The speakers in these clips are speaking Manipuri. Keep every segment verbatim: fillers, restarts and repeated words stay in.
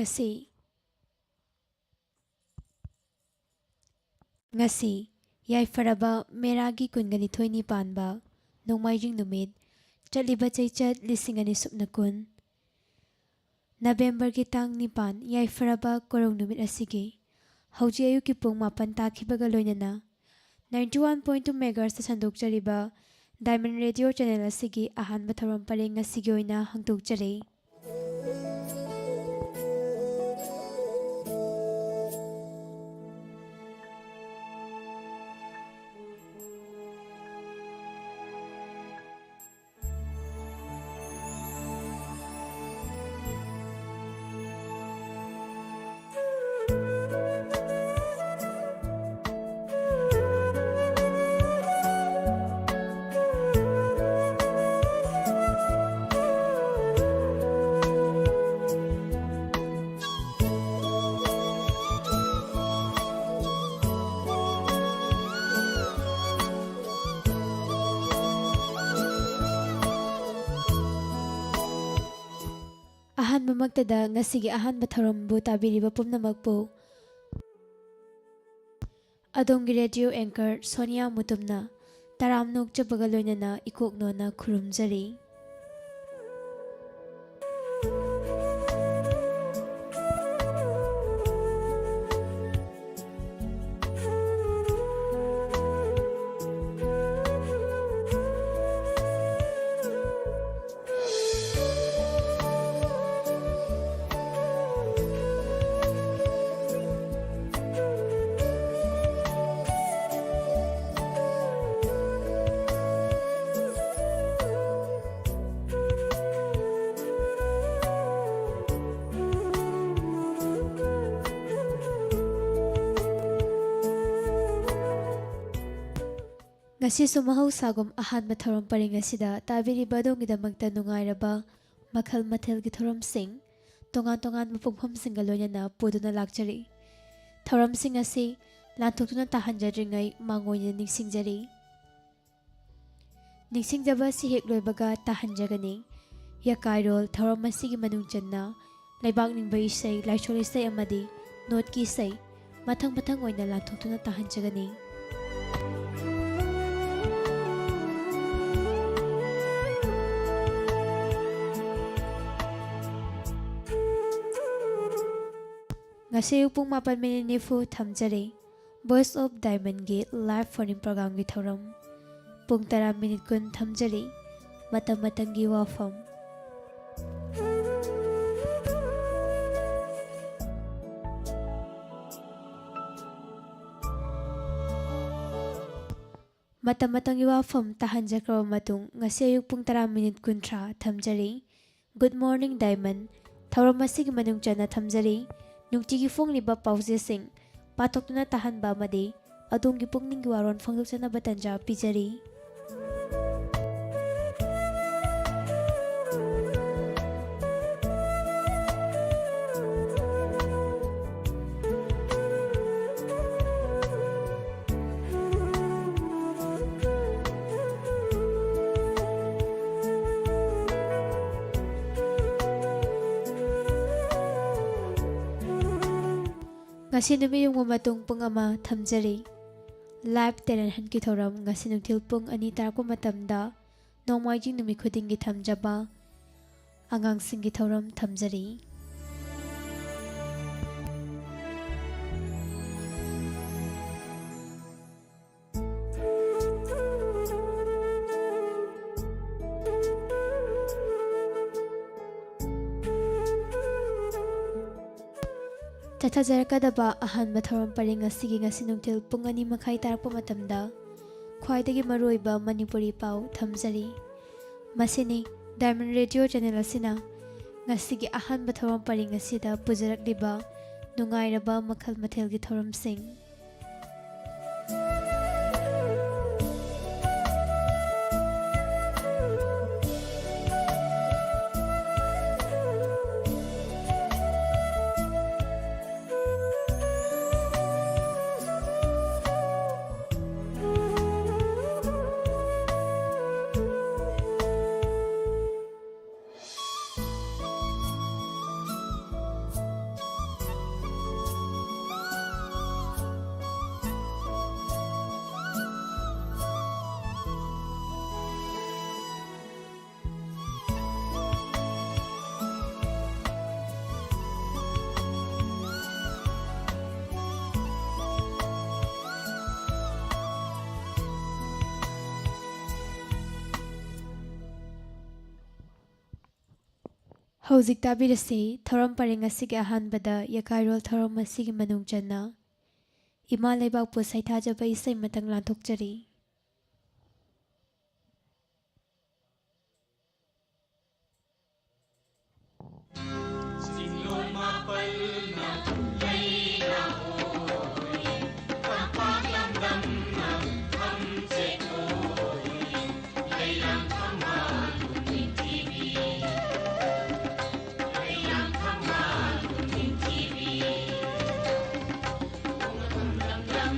ꯉꯁꯤ, ꯉꯁꯤ ꯌꯥꯏꯐꯔꯕ ꯃꯦꯔꯥꯒꯤ ꯀꯨꯟꯒ ꯅꯤꯊꯣꯏꯅꯤ ꯄꯥꯟꯕ ꯅꯣꯡꯃꯥꯏꯖꯤꯡ ꯅꯨꯃꯤꯠ, ꯆꯠꯂꯤꯕ ꯆꯩꯆꯠ ꯂꯤꯁꯤꯡ ꯑꯅꯤ ꯁꯨꯞꯅ ꯀꯨꯟ, ꯅꯕꯦꯝꯕꯔꯒꯤ ꯇꯥꯡ ꯅꯤꯄꯥꯟ, ꯌꯥꯏꯐꯔꯕ ꯀꯣꯔꯧ ꯅꯨꯃꯤꯠ ꯑꯁꯤꯒꯤ ꯍꯧꯖꯤꯛ ꯑꯌꯨꯛꯀꯤ ꯄꯨꯡ ꯃꯥꯄꯟ ꯇꯥꯈꯤꯕꯒ ꯂꯣꯏꯅꯅ ninety one point two megahertz ꯁꯟꯗꯣꯛꯆꯔꯤꯕ Diamond Radio channel ꯑꯁꯤꯒꯤ ꯑꯍꯥꯟꯕ ꯊꯧꯔꯝ ꯄꯔꯦꯡ ꯑꯁꯤꯒꯤ ꯑꯣꯏꯅ ꯍꯧꯗꯣꯛꯆꯔꯤ꯫ ꯑꯍꯥꯟꯕꯃꯛꯇꯗ ꯉꯁꯤꯒꯤ ꯑꯍꯥꯟꯕ ꯊꯧꯔꯝꯕꯨ ꯇꯥꯕꯤꯔꯤꯕ ꯄꯨꯝꯅꯃꯛꯄꯨ ꯑꯗꯣꯝꯒꯤ radio anchor ꯁꯣꯅꯤꯌꯥ ꯃꯨꯇꯨꯝꯅ ꯇꯔꯥꯝꯅ ꯑꯣꯛꯆꯕꯒ ꯂꯣꯏꯅꯅ ꯏꯀꯣꯛꯅꯣꯅ ꯈꯨꯔꯨꯝꯖꯔꯤ꯫ ꯉꯁꯤꯁꯨ ꯃꯍꯧꯁꯥꯒꯨꯝ ꯑꯍꯥꯟꯕ ꯊꯧꯔꯝ ꯄꯔꯤꯡ ꯑꯁꯤꯗ ꯇꯥꯕꯤꯔꯤꯕ ꯑꯗꯣꯝꯒꯤꯗꯃꯛꯇ ꯅꯨꯡꯉꯥꯏꯔꯕ ꯃꯈꯜ ꯃꯊꯦꯜꯒꯤ ꯊꯧꯔꯝꯁꯤꯡ, ꯇꯣꯉꯥꯟ ꯇꯣꯉꯥꯟꯕ ꯄꯨꯡꯐꯝꯁꯤꯡꯒ ꯂꯣꯏꯅꯅ ꯄꯨꯗꯨꯅ ꯂꯥꯛꯆꯔꯤ꯫ ꯊꯧꯔꯝꯁꯤꯡ ꯑꯁꯤ ꯂꯥꯟꯊꯣꯛꯇꯨꯅ ꯇꯥꯍꯟꯖꯗ꯭ꯔꯤꯉꯩ ꯃꯥꯡꯑꯣꯏꯅ ꯅꯤꯡꯁꯤꯡꯖꯔꯤ꯫ ꯅꯤꯡꯁꯤꯡꯖꯕ ꯑꯁꯤ ꯍꯦꯛ ꯂꯣꯏꯕꯒ ꯇꯥꯍꯟꯖꯒꯅꯤ꯫ ꯌꯀꯥꯏꯔꯣꯜ ꯊꯧꯔꯝ ꯑꯁꯤꯒꯤ ꯃꯅꯨꯡ ꯆꯟꯅ ꯂꯩꯕꯥꯛ ꯅꯤꯡꯕ ꯏꯁꯩ, ꯂꯥꯏꯁꯣꯜ ꯏꯁꯩ ꯑꯃꯗꯤ ꯅꯣꯠꯀꯤ ꯏꯁꯩ ꯃꯊꯪ ꯃꯊꯪ ꯑꯣꯏꯅ ꯂꯥꯟꯊꯣꯛꯇꯨꯅ ꯇꯥꯍꯟꯖꯒꯅꯤ꯫ ꯉꯁꯤ ꯑꯌꯨꯛ ꯄꯨꯡ ꯃꯥꯄꯟ ꯃꯤꯅꯤꯠ ꯅꯤꯐꯨ ꯊꯝꯖꯔꯤ꯫ Voice of Diamondꯒꯤ live phone-in programmeꯒꯤ ꯊꯧꯔꯝ ꯄꯨꯡ ꯇꯔꯥ ꯃꯤꯅꯤꯠ ꯀꯨꯟ ꯊꯝꯖꯔꯤ꯫ ꯃꯇꯝ ꯃꯇꯝꯒꯤ ꯋꯥꯐꯝ꯫ ꯃꯇꯝ ꯃꯇꯝꯒꯤ ꯋꯥꯐꯝ ꯇꯥꯍꯟꯖꯈ꯭ꯔꯕ ꯃꯇꯨꯡ, ꯉꯁꯤ ꯑꯌꯨꯛ ꯄꯨꯡ ꯇꯔꯥ ꯃꯤꯅꯤꯠ ꯀꯨꯟꯊ꯭ꯔꯥ ꯊꯝꯖꯔꯤ꯫ Good Morning Diamond ꯊꯧꯔꯝ ꯑꯁꯤꯒꯤ ꯃꯅꯨꯡ ꯆꯟꯅ ꯊꯝꯖꯔꯤ꯫ ꯅꯨꯡꯇꯤꯒꯤ ꯐꯣꯡꯂꯤꯕ ꯄꯥꯎꯆꯦꯁꯤꯡ ꯄꯥꯊꯣꯛꯇꯨꯅ ꯇꯥꯍꯟꯕ ꯑꯃꯗꯤ ꯑꯗꯣꯝꯒꯤ ꯄꯨꯛꯅꯤꯡꯒꯤ ꯋꯥꯔꯣꯜ ꯐꯣꯡꯗꯣꯛꯆꯅꯕ ꯇꯥꯟꯖꯥ ꯄꯤꯖꯔꯤ꯫ ꯉꯁꯤ ꯅꯨꯃꯤꯠ ꯌꯨꯡꯕ ꯃꯇꯨꯡ ꯄꯨꯡ ꯑꯃ ꯊꯝꯖꯔꯤ꯫ Live talent hunt-ꯀꯤ ꯊꯧꯔꯝ ꯉꯁꯤ ꯅꯨꯡꯊꯤꯜ ꯄꯨꯡ ꯑꯅꯤ ꯇꯥꯔꯛꯄ ꯃꯇꯝꯗ ꯅꯣꯡꯃꯥꯏꯖꯤꯡ ꯅꯨꯃꯤꯠ ꯈꯨꯗꯤꯡꯒꯤ ꯊꯝꯖꯕ ꯑꯉꯥꯡꯁꯤꯡꯒꯤ ꯊꯧꯔꯝ ꯊꯝꯖꯔꯤ꯫ ꯆꯠꯊꯖꯔꯛꯀꯗꯕ ꯑꯍꯥꯟꯕ ꯊꯧꯔꯝ ꯄꯔꯤꯡ ꯑꯁꯤꯒꯤ ꯉꯁꯤ ꯅꯨꯡꯊꯤꯜ ꯄꯨꯡ ꯑꯅꯤ ꯃꯈꯥꯏ ꯇꯥꯔꯛꯄ ꯃꯇꯝꯗ ꯈ꯭ꯋꯥꯏꯗꯒꯤ ꯃꯔꯨꯑꯣꯏꯕ ꯃꯅꯤꯄꯨꯔꯤ ꯄꯥꯎ ꯊꯝꯖꯔꯤ꯫ ꯃꯁꯤꯅꯤ Diamond Radio channel ꯑꯁꯤꯅ ꯉꯁꯤꯒꯤ ꯑꯍꯥꯟꯕ ꯊꯧꯔꯝ ꯄꯔꯤꯡ ꯑꯁꯤꯗ ꯄꯨꯖꯔꯛꯂꯤꯕ ꯅꯨꯡꯉꯥꯏꯔꯕ ꯃꯈꯜ ꯃꯊꯦꯜꯒꯤ ꯊꯧꯔꯝꯁꯤꯡ꯫ ꯍꯧꯖꯤꯛ ꯇꯥꯕꯤꯔꯁꯤ ꯊꯧꯔꯝ ꯄꯔꯦꯡ ꯑꯁꯤꯒꯤ ꯑꯍꯥꯟꯕꯗ ꯌꯀꯥꯏꯔꯣꯜ ꯊꯧꯔꯝ ꯑꯁꯤꯒꯤ ꯃꯅꯨꯡ ꯆꯟꯅ ꯏꯃꯥ ꯂꯩꯕꯥꯛꯄꯨ ꯁꯩꯊꯥꯖꯕ ꯏꯁꯩ ꯃꯇꯪ ꯂꯥꯟꯊꯣꯛꯆꯔꯤ꯫ ꯆꯤꯡꯂꯣꯟ ꯃꯥꯄꯜꯅ ꯂꯩꯅ ꯑꯣꯏ, ꯇꯝꯄꯥꯛ ꯂꯝꯗꯝꯅ ꯊꯝꯆꯦꯠ ꯑꯣꯏ, ꯂꯩꯔꯥꯡ ꯊꯝꯕꯥꯜ ꯅꯤꯡꯊꯤꯕꯤ, ꯂꯩꯔꯥꯡ ꯊꯝꯕꯥꯜ ꯅꯤꯡꯊꯤꯕꯤ, ꯈꯣꯡꯂꯝ ꯂꯝꯗꯝ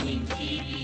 ꯅꯤꯡꯊꯤꯕꯤ꯫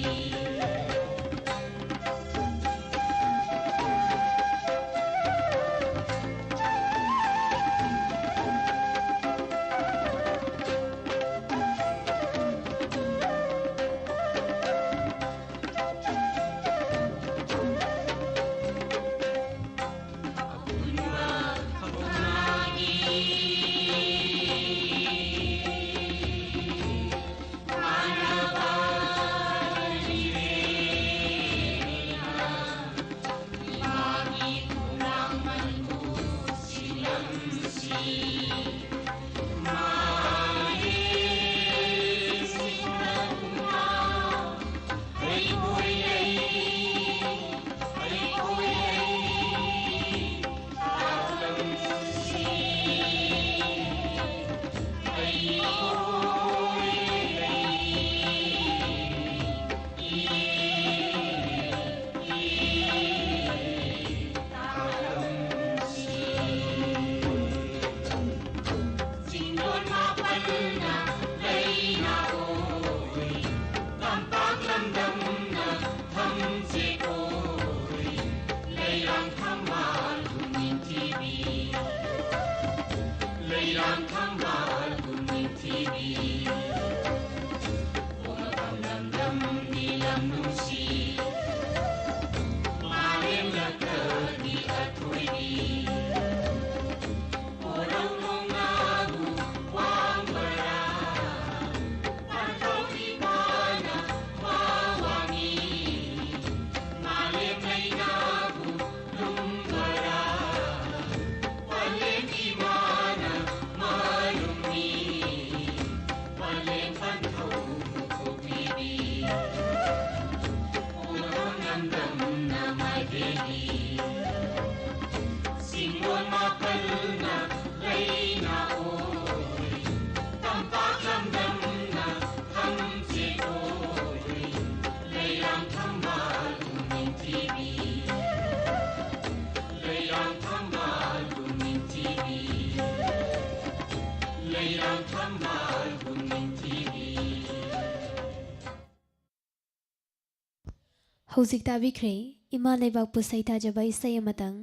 ꯍꯧꯖꯤꯛ ꯇꯥꯕꯤꯈ꯭ꯔꯦ ꯏꯃꯥ ꯂꯩꯕꯥꯛꯄꯨ ꯁꯩꯊꯥꯖꯕ ꯏꯁꯩ ꯑꯃꯇꯪ꯫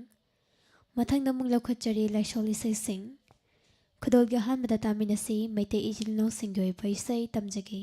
ꯃꯊꯪꯗ ꯑꯃꯨꯛ ꯂꯧꯈꯠꯆꯔꯤ ꯂꯥꯏꯁꯣꯜ ꯏꯁꯩꯁꯤꯡ꯫ ꯈꯨꯗꯣꯜꯒꯤ ꯑꯍꯥꯟꯕꯗ ꯇꯥꯃꯤꯟꯅꯁꯤ, ꯃꯩꯇꯩ ꯏꯆꯤꯜ ꯏꯅꯥꯎꯁꯤꯡꯒꯤ ꯑꯣꯏꯕ ꯏꯁꯩ ꯇꯝꯖꯒꯦ꯫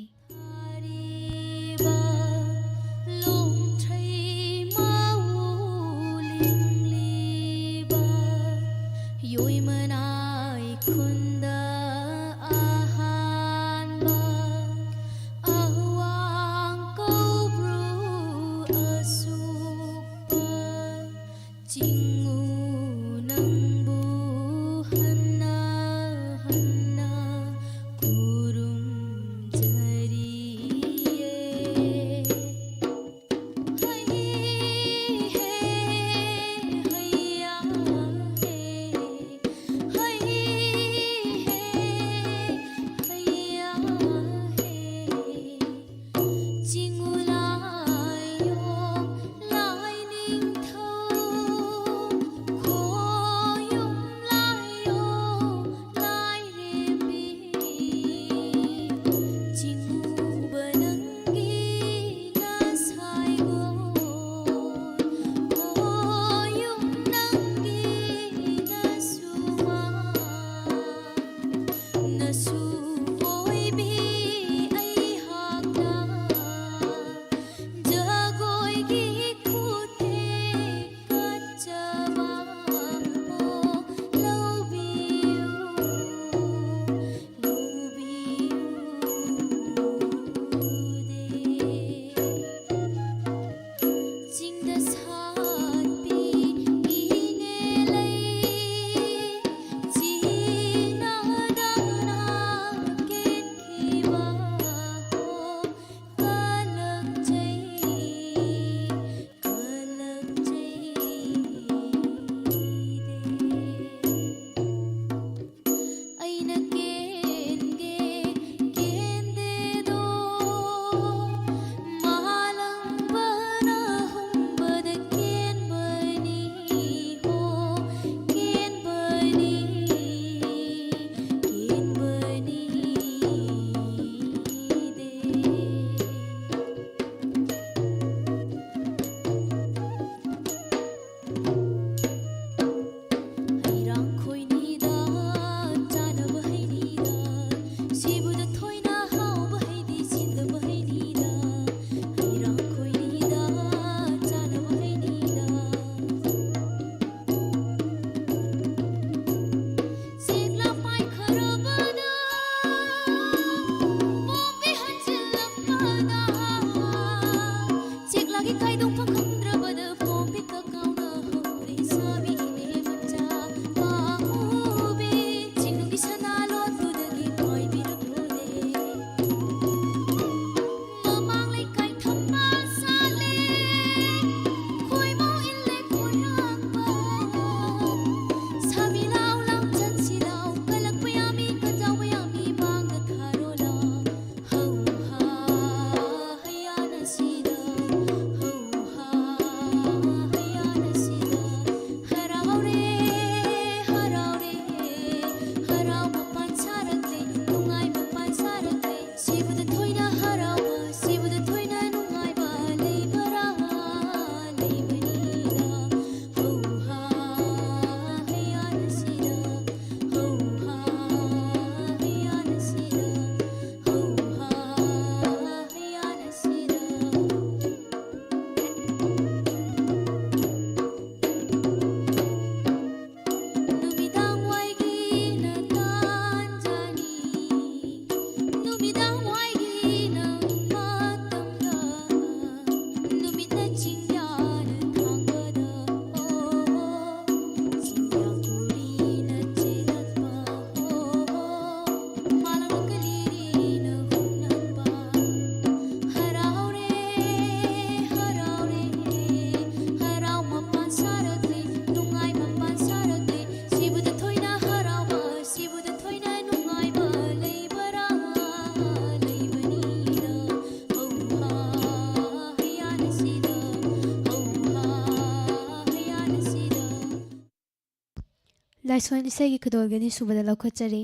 ꯂꯥꯏꯁꯣꯟ ꯏꯁꯩꯒꯤ ꯈꯨꯗꯣꯜꯒꯤ ꯑꯅꯤꯁꯨꯕꯗ ꯂꯧꯈꯠꯆꯔꯤ꯫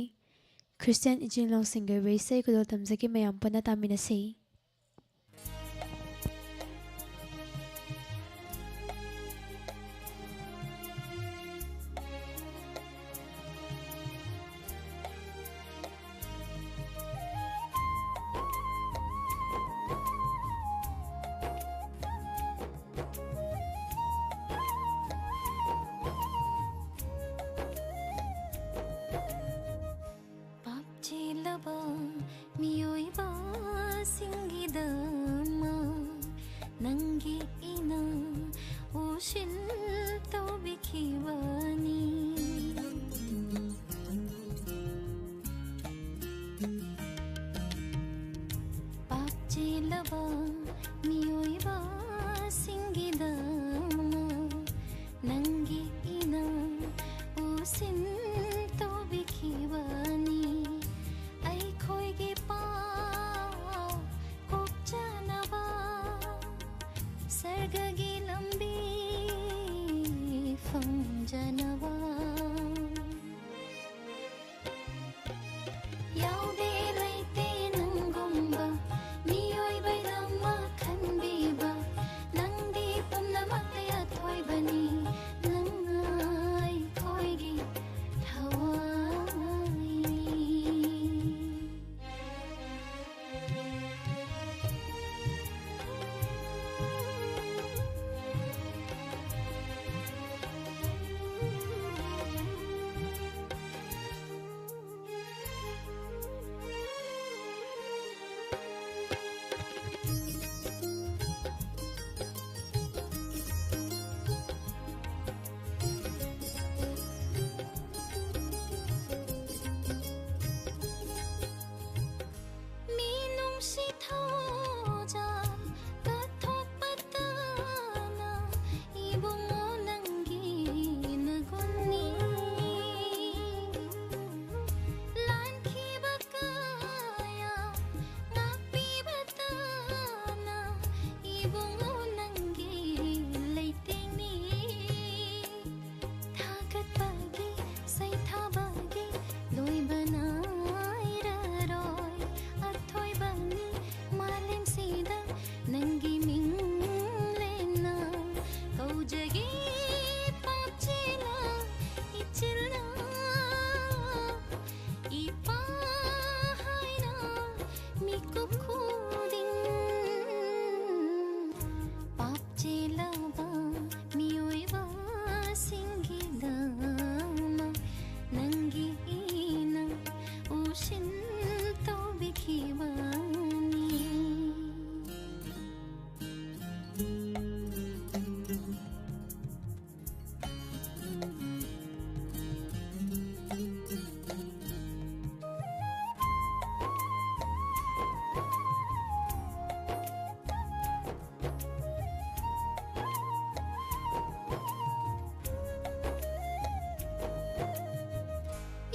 ꯈ꯭ꯔꯤꯁꯇꯤꯌꯥꯟ ꯏꯆꯤꯜ ꯏꯅꯥꯎꯁꯤꯡꯒꯤ ꯑꯣꯏꯕ ꯏꯁꯩ ꯈꯨꯗꯣꯜ ꯇꯝꯖꯒꯦ, ꯃꯌꯥꯝ ꯄꯨꯟꯅ ꯇꯥꯃꯤꯟꯅꯁꯤ꯫ ꯄꯥꯞ ꯆꯦꯜꯂꯕ ꯃꯤꯑꯣꯏꯕꯁꯤꯡꯒꯤꯗꯃꯛ ꯅꯪꯒꯤ ꯏꯅꯥꯛ ꯎꯁꯤꯟ ꯇꯧꯕꯤꯈꯤꯕꯅꯤ꯫ ꯄꯥꯞ ꯆꯦꯜꯂꯕ ꯃꯤꯑꯣꯏꯕꯁꯤꯡꯒꯤꯗꯃꯛ ꯅꯪꯒꯤ ꯏꯅꯥꯛ ꯎꯁꯤꯟ ꯇꯧꯕꯤꯈꯤꯕꯅꯤ꯫ ꯑꯩꯈꯣꯏꯒꯤ ꯄꯥꯞ ꯀꯣꯛꯆꯅꯕ, ꯁꯔꯒꯒꯤ ꯂꯝꯕꯤ ꯐꯪꯖꯅꯕ꯫ ꯌꯥꯎꯗꯦ ꯂꯩꯇꯦ ꯅꯪꯒꯨꯝꯕ ꯃꯤꯑꯣꯏꯕꯩꯗꯃꯛ ꯈꯟꯕꯤꯕ, ꯅꯪꯗꯤ ꯄꯨꯝꯅꯃꯛꯇ ꯑꯊꯣꯏꯕꯅꯤ, ꯅꯪꯅ ꯑꯩꯈꯣꯏꯒꯤ ꯊꯋꯥꯏꯅꯤ꯫ ꯇꯧꯕꯤꯈꯤꯕꯅꯤ꯫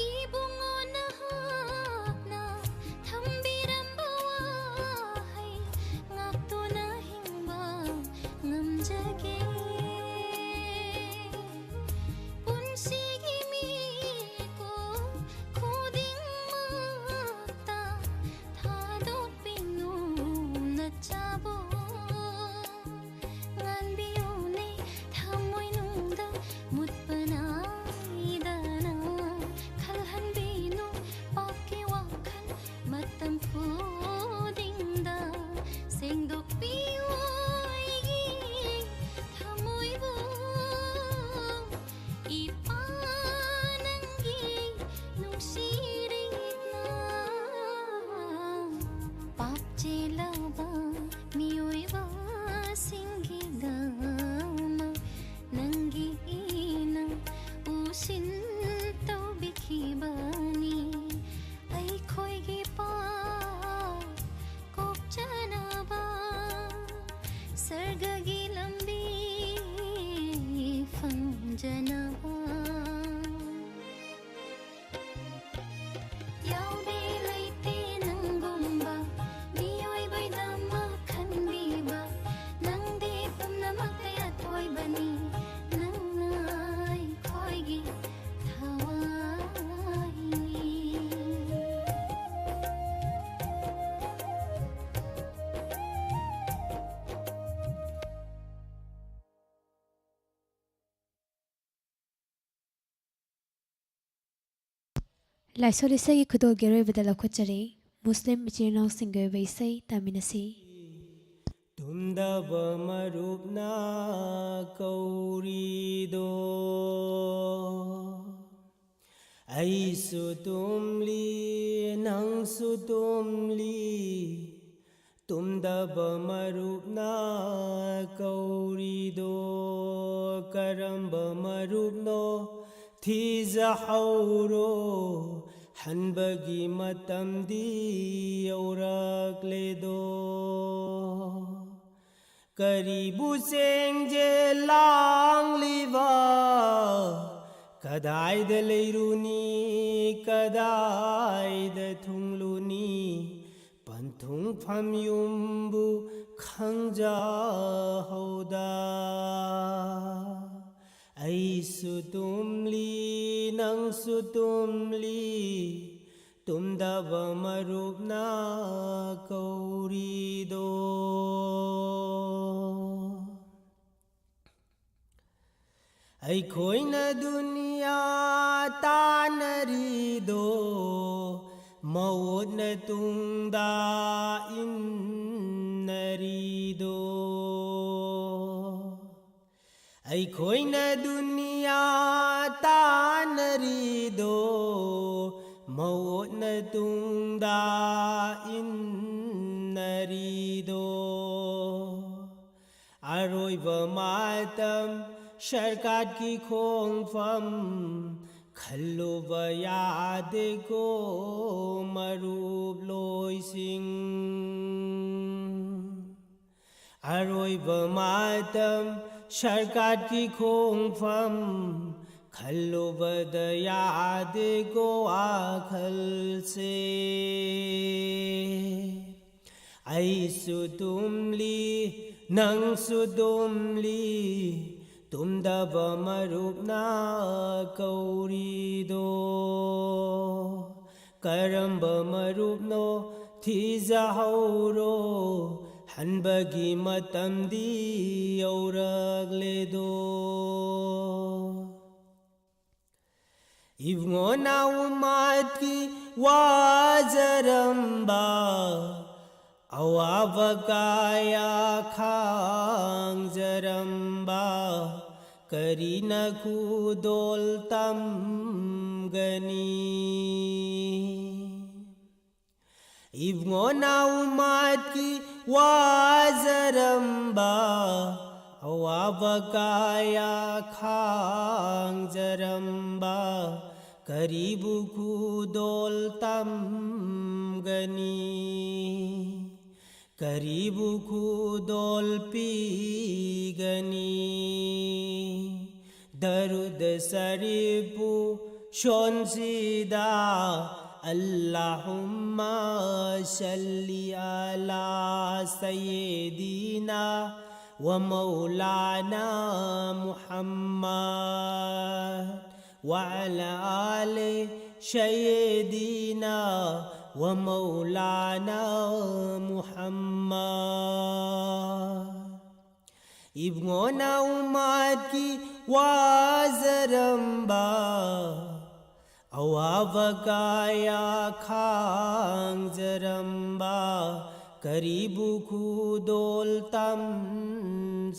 ꯏꯕꯨꯡꯉꯣ ꯅꯍꯥꯛꯅ ꯊꯝꯕꯤꯔꯝꯕ ꯋꯥꯍꯩ ꯉꯥꯛꯇꯨꯅ ꯍꯤꯡꯕ ꯉꯝꯖꯒꯦ꯫ ꯄꯨꯟꯁꯤꯒꯤ ꯃꯤꯀꯨꯞ ꯈꯨꯗꯤꯡꯃꯛꯇ ꯊꯥꯗꯣꯛꯄꯤꯅꯨ ꯅꯆꯥꯕꯨ꯫ ꯉꯥꯟꯕꯤꯌꯨꯅꯦ ꯊꯃꯣꯏꯅꯨꯡꯗ ꯃꯨꯠꯄ ꯅꯥꯏꯗꯅ꯫ ꯈꯜꯍꯟꯕꯤꯅꯨ ꯄꯥꯞꯀꯤ ꯋꯥꯈꯜ ꯃꯇꯝ ꯈꯨꯗꯤꯡꯗ꯫ ꯁꯦꯡꯗꯣꯛꯄꯤꯌꯨ ꯑꯩꯒꯤ ꯊꯃꯣꯏꯕꯨ꯫ ꯏꯄꯥ ꯅꯪꯒꯤ ꯅꯨꯡꯁꯤꯔꯤꯅ꯫ ꯄꯥꯞ ꯆꯦꯜꯂꯕ ꯃꯤꯑꯣꯏꯕꯁꯤꯡꯒꯤꯗꯃꯛ ꯅꯪꯒꯤ ꯏꯅ ꯎꯁꯤꯟ ꯇꯧꯕꯤꯈꯤꯕꯅꯤ꯫ ꯑꯩꯈꯣꯏꯒꯤ ꯄꯥꯞ ꯀꯣꯛꯆꯅꯕ ꯁꯔꯒꯒꯤ ꯂꯝꯕꯤ ꯐꯪꯖꯅꯕ꯫ ꯌꯥꯎꯗꯦ ꯂꯩꯇꯦ ꯅꯪꯒꯨꯝꯕ ꯃꯤꯑꯣꯏꯕꯩꯗꯃꯛ ꯈꯟꯕꯤꯕ꯫ ꯅꯪꯗꯤ ꯄꯨꯝꯅꯃꯛꯇ ꯑꯊꯣꯏꯕꯅꯤ꯫ ꯅꯪꯅ ꯑꯩꯈꯣꯏꯒꯤ ꯊꯋꯥꯏꯅꯤ꯫ ꯂꯥꯏꯁꯣꯜ ꯏꯁꯩꯒꯤ ꯈꯨꯗꯣꯜꯒꯤ ꯑꯔꯣꯏꯕꯗ ꯂꯧꯈꯠꯆꯔꯤ꯫ ꯃꯨꯁꯂꯤꯝ ꯏꯆꯤꯜ ꯏꯅꯥꯎꯁꯤꯡꯒꯤ ꯑꯣꯏꯕ ꯏꯁꯩ ꯇꯥꯃꯤꯟꯅꯁꯤ꯫ ꯇꯨꯝꯗꯕ ꯃꯔꯨꯞꯅ ꯀꯧꯔꯤꯗꯣ꯫ ꯑꯩꯁꯨ ꯇꯨꯝꯂꯤ, ꯅꯪꯁꯨ ꯇꯨꯝꯂꯤ, ꯇꯨꯝꯗꯕ ꯃꯔꯨꯞꯅ ꯀꯧꯔꯤꯗꯣ ꯀꯔꯝꯕ ꯃꯔꯨꯞꯅꯣ? ꯊꯤꯖꯍꯧꯔꯣ, ꯍꯟꯕꯒꯤ ꯃꯇꯝꯗꯤ ꯌꯧꯔꯛꯂꯦꯗꯣ꯫ ꯀꯔꯤꯕꯨ ꯆꯦꯡꯖꯦ ꯂꯥꯡꯂꯤꯕ? ꯀꯗꯥꯏꯗ ꯂꯩꯔꯨꯅꯤ, ꯀꯗꯥꯏꯗ ꯊꯨꯡꯂꯨꯅꯤ? ꯄꯟꯊꯨꯡꯐꯝ ꯌꯨꯝꯕꯨ ꯈꯪꯖꯍꯧꯗ꯫ ꯑꯩꯁꯨ ꯇꯨꯝꯂꯤ, ꯅꯪꯁꯨ ꯇꯨꯝꯂꯤ, ꯇꯨꯝꯗꯕ ꯃꯔꯨꯞꯅ ꯀꯧꯔꯤꯗꯣ꯫ ꯑꯩꯈꯣꯏꯅ ꯗꯨꯅꯤꯌꯥ ꯇꯥꯟꯅꯔꯤꯗꯣ, ꯃꯋꯣꯠꯅ ꯇꯨꯡꯗ ꯏꯟꯅꯔꯤꯗꯣ꯫ ꯑꯩꯈꯣꯏꯅ ꯗꯨꯅꯤꯌꯥ ꯇꯥꯟꯅꯔꯤꯗꯣ, ꯃꯋꯣꯠꯅ ꯇꯨꯡꯗ ꯏꯟꯅꯔꯤꯗꯣ꯫ ꯑꯔꯣꯏꯕ ꯃꯇꯝ ꯁꯔꯀꯥꯔꯒꯤ ꯈꯣꯡꯐꯝ ꯈꯜꯂꯨꯕ ꯌꯥꯗꯦꯀꯣ ꯃꯔꯨꯞ ꯂꯣꯏꯁꯤꯡ꯫ ꯑꯔꯣꯏꯕ ꯃꯇꯝ ꯁꯔꯀꯥꯔꯒꯤ ꯈꯣꯡꯐꯝ ꯈꯜꯂꯨꯕꯗ ꯌꯥꯗꯦꯀꯣ ꯋꯥꯈꯜꯁꯦ꯫ ꯑꯩꯁꯨ ꯇꯨꯝꯂꯤ, ꯅꯪꯁꯨ ꯇꯨꯝꯂꯤ, ꯇꯨꯝꯗꯕ ꯃꯔꯨꯞꯅ ꯀꯧꯔꯤꯗꯣ꯫ ꯀꯔꯝꯕ ꯃꯔꯨꯞꯅꯣ ꯊꯤꯖꯍꯧꯔꯣ, ꯍꯟꯕꯒꯤ ꯃꯇꯝꯗꯤ ꯌꯧꯔꯛꯂꯦꯗꯣ꯫ ꯏꯕꯨꯡꯉꯣ ꯅꯥꯎꯃꯠꯀꯤ ꯋꯥꯖꯔꯝꯕ, ꯑꯋꯥꯕ ꯀꯌꯥ ꯈꯥꯡꯖꯔꯝꯕ, ꯀꯔꯤꯅ ꯈꯨꯗꯣꯜ ꯇꯝꯒꯅꯤ? ꯏꯕꯨꯡꯉꯣ ꯅꯥꯎꯃꯠꯀꯤ ꯋꯥꯖꯔꯝꯕ, ꯑꯋꯥꯕ ꯀꯌꯥ ꯈꯥꯡꯖꯔꯝꯕ, ꯀꯔꯤꯕꯨ ꯈꯨꯗꯣꯜ ꯇꯝꯒꯅꯤ? ꯀꯔꯤꯕꯨ ꯈꯨꯗꯣꯜ ꯄꯤꯒꯅꯤ? ꯗꯔꯨꯗ ꯁꯔꯤꯐꯄꯨ ꯁꯣꯟꯁꯤꯗ, اللهم صل على سيدنا ومولانا محمد وعلى آل سيدنا ومولانا محمد. ꯏꯕꯨꯡꯉꯣ ꯅꯥꯎꯃꯠꯀꯤ ꯋꯥꯖꯔꯝꯕ, ꯑꯋꯥꯕ ꯀꯌꯥ ꯈꯥꯡꯖꯔꯝꯕ, ꯀꯔꯤꯕꯨ ꯈꯨꯗꯣꯜ ꯇꯝꯁꯤꯒꯦ?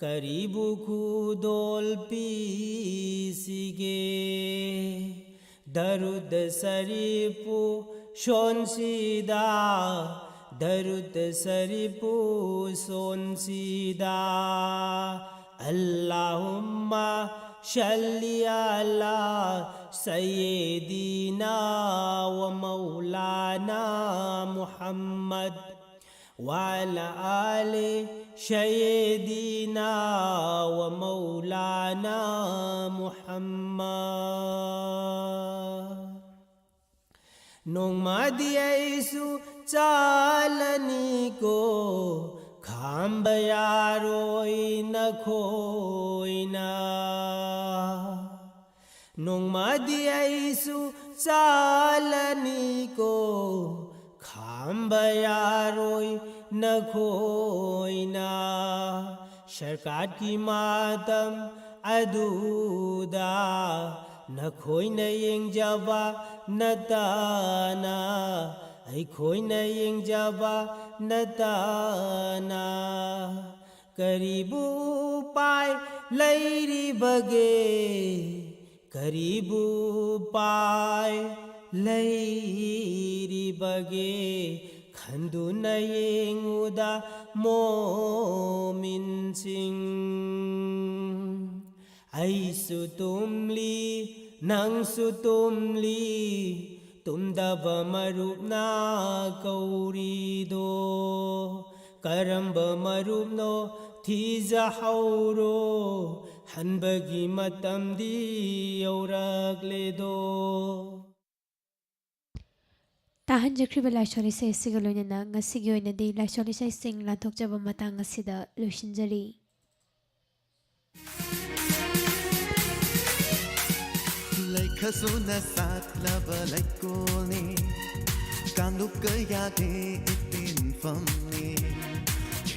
ꯀꯔꯤꯕꯨ ꯈꯨꯗꯣꯜ ꯄꯤꯁꯤꯒꯦ? ꯗꯔꯨꯗ ꯁꯔꯤꯐꯄꯨ ꯁꯣꯟꯁꯤꯗ, ꯗꯔꯨꯗ ꯁꯔꯤꯐꯄꯨ ꯁꯣꯟꯁꯤꯗ, اللهم صل على سيدنا ومولانا محمد وعلى آل سيدنا ومولانا محمد. ꯅꯣꯡꯃꯗꯤ ꯑꯩꯁꯨ ꯆꯥꯂꯅꯤꯀꯣ, ꯈꯥꯝꯕ ꯌꯥꯔꯣꯏ ꯅꯈꯣꯏꯅ꯫ ꯅꯣꯡꯃꯗꯤ ꯑꯩꯁꯨ ꯆꯥꯂꯅꯤꯀꯣ, ꯈꯥꯝꯕ ꯌꯥꯔꯣꯏ ꯅꯈꯣꯏꯅ꯫ ꯁꯔꯀꯥꯔꯒꯤ ꯃꯇꯝ ꯑꯗꯨꯗ ꯅꯈꯣꯏꯅ ꯌꯦꯡꯖꯕ ꯅꯠꯇꯅ, ꯑꯩꯈꯣꯏꯅ ꯌꯦꯡꯖꯕ ꯅꯠꯇꯅ, ꯀꯔꯤꯕꯨ ꯎꯄꯥꯏ ꯂꯩꯔꯤꯕꯒꯦ? ꯀꯔꯤꯕꯨ ꯎꯄꯥꯏ ꯂꯩꯔꯤꯕꯒꯦ? ꯈꯟꯗꯨꯅ ꯌꯦꯡꯉꯨꯗ ꯃꯣꯃꯤꯟꯁꯤꯡ꯫ ꯑꯩꯁꯨ ꯇꯨꯝꯂꯤ, ꯅꯪꯁꯨ ꯇꯨꯝꯂꯤ, ꯇꯨꯝꯗꯕ ꯃꯔꯨꯞꯅ ꯀꯧꯔꯤꯗꯣ꯫ ꯀꯔꯝꯕ ꯃꯔꯨꯞꯅꯣ ꯊꯤꯖꯍꯧꯔꯣ, ꯍꯟꯕꯒꯤ ꯃꯇꯝꯗꯤ ꯌꯧꯔꯛꯂꯦꯗꯣ꯫ ꯇꯥꯍꯟꯖꯈ꯭ꯔꯤꯕ ꯂꯥꯏꯁꯣꯟ ꯏꯁꯩ ꯑꯁꯤꯒ ꯂꯣꯏꯅꯅ ꯉꯁꯤꯒꯤ ꯑꯣꯏꯅꯗꯤ ꯂꯥꯏꯁꯣꯟ ꯏꯁꯩꯁꯤꯡ ꯂꯥꯟꯊꯣꯛꯆꯕ ꯃꯇꯥꯡ ꯑꯁꯤꯗ ꯂꯣꯏꯁꯤꯟꯖꯔꯤ꯫ ꯂꯩꯈꯁꯨꯅ ꯁꯥꯠꯂꯕ ꯂꯩꯀꯣꯜꯅꯤ, ꯀꯥꯡꯂꯨꯞ ꯀꯌꯥꯒꯤ ꯏꯇꯤꯟꯐꯝꯅꯤ꯫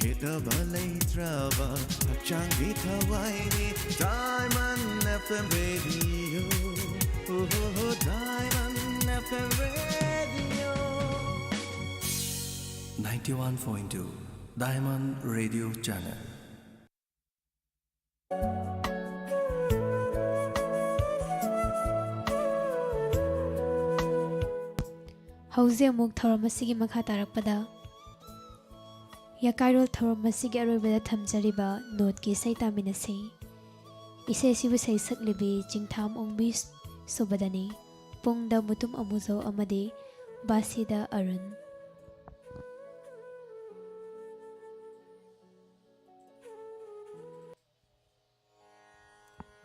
ꯈꯦꯠꯅꯕ ꯂꯩꯇ꯭ꯔꯕ ꯍꯛꯆꯥꯡꯒꯤ ꯊꯋꯥꯏꯅꯤ, Diamond F M Radio. Oh, Diamond F M Radio. Ninety-one point two Diamond Radio Channel. ꯍꯧꯖꯤꯛ ꯑꯃꯨꯛ ꯊꯧꯔꯝ ꯑꯁꯤꯒꯤ ꯃꯈꯥ ꯇꯥꯔꯛꯄꯗ ꯌꯥꯀꯥꯏꯔꯣꯜ ꯊꯧꯔꯝ ꯑꯁꯤꯒꯤ ꯑꯔꯣꯏꯕꯗ ꯊꯝꯖꯔꯤꯕ ꯅꯣꯠꯀꯤ ꯏꯁꯩ ꯇꯥꯃꯤꯟꯅꯁꯤ꯫ ꯏꯁꯩ ꯑꯁꯤꯕꯨ ꯁꯩꯁꯛꯂꯤꯕꯤ ꯆꯤꯡꯊꯥꯝ ꯑꯣꯡꯕꯤ ꯁꯨꯕꯗꯅꯤ꯫ ꯄꯨꯡꯗ ꯃꯨꯇꯨꯝ ꯑꯃꯨꯖꯧ ꯑꯃꯗꯤ ꯕꯥꯁꯤꯗ ꯑꯔꯨꯟ꯫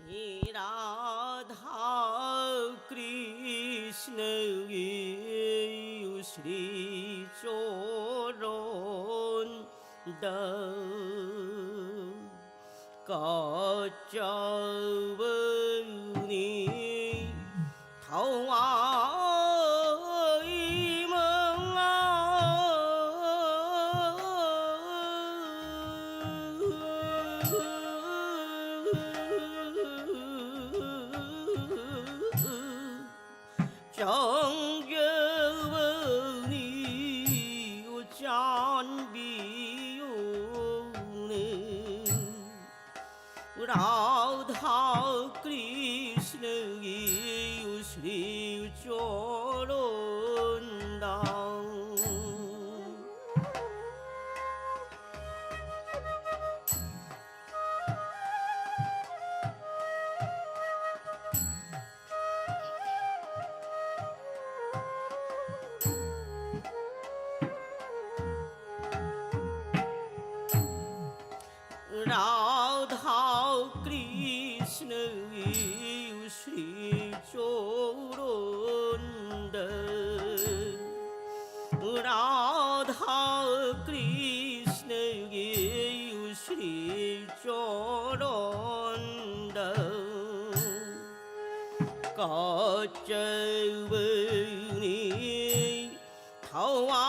हे राधा कृष्ण ये श्री चरण द कचवनी थवाई मंगा। ꯆꯥꯟꯕꯤꯌꯨ, ꯆꯥꯟꯕꯤꯌꯨ꯫ রাধা কৃষ্ণ গি শ্রী চরণ দাও। রাধা কৃষ্ণ শ্রী চরণ দাও। রাধা কৃষ্ণ শ্রী চরণ দাও। কচৌবনি থওয়া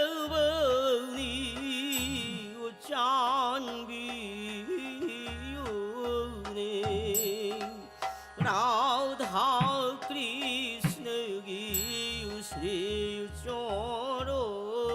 ꯆꯥꯡꯖꯕꯅꯤ ꯆꯥꯟꯕꯤꯌꯨꯅꯦ꯫ ꯔꯥꯙꯥ ꯀ꯭ꯔꯤꯁ꯭ꯅꯒꯤ ꯁ꯭ꯔꯤ ꯆꯣꯔꯣꯟꯗ꯫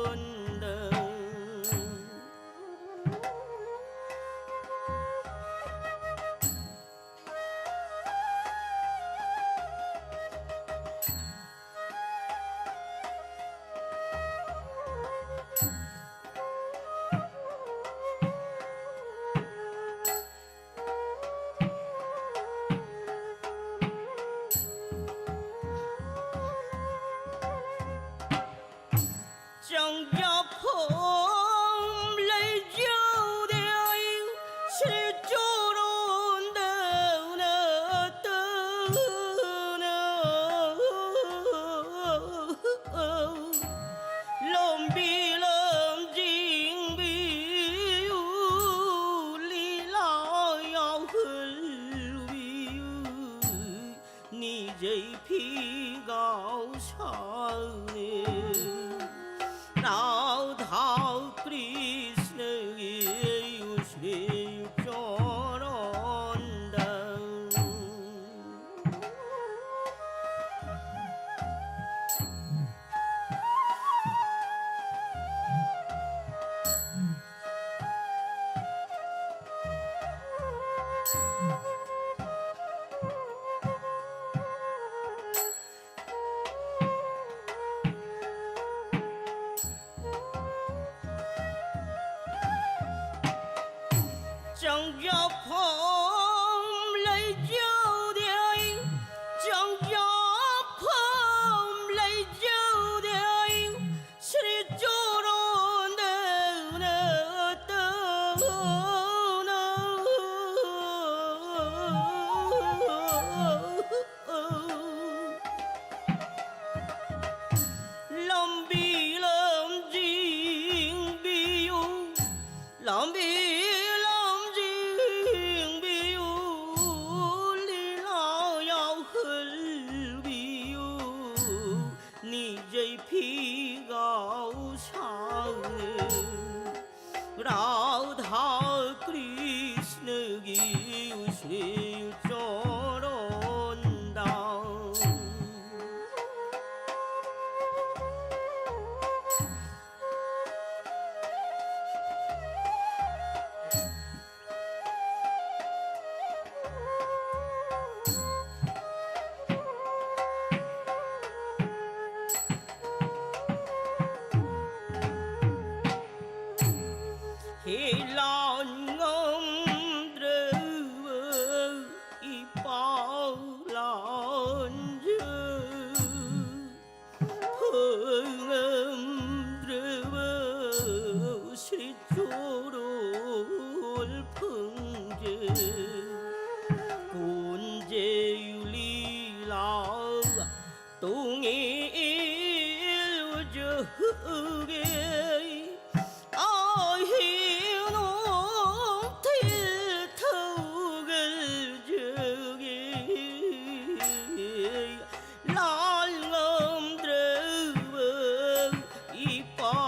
ꯆꯪꯖꯐꯝ ꯂꯩꯖꯗꯦ ꯑꯩ ꯁ꯭ꯔꯤ ꯆꯣꯔꯣꯟꯗꯧꯅ ꯇꯧꯅ꯫ ꯂꯝꯕꯤ ꯂꯝꯖꯤꯡꯕꯤꯌꯨ, ꯂꯤꯂꯥ ꯌꯥꯎꯍꯟꯕꯤꯌꯨ꯫ ꯅꯤꯖꯩ ꯐꯤꯒꯥꯎ ꯁꯥꯡꯅꯦ Radha Chang ja phom lai jau dei, chang ja phom lai jau dei, Sri Choron de na ta na. Lambi lamjing biu, lambi lamjing biu, lila yau hul biu, ni jai phi gau sa. Radha Krishna gi Sri Choron dau. He lan ngam dreu i pau lan jeu. Phung em dreu si churul phung jeu. Kun jeu li lau tung il jeu gei. Ai hi nong thil thâu gel jeu gei. Lal ngam dreu i pa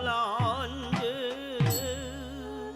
lan jeu.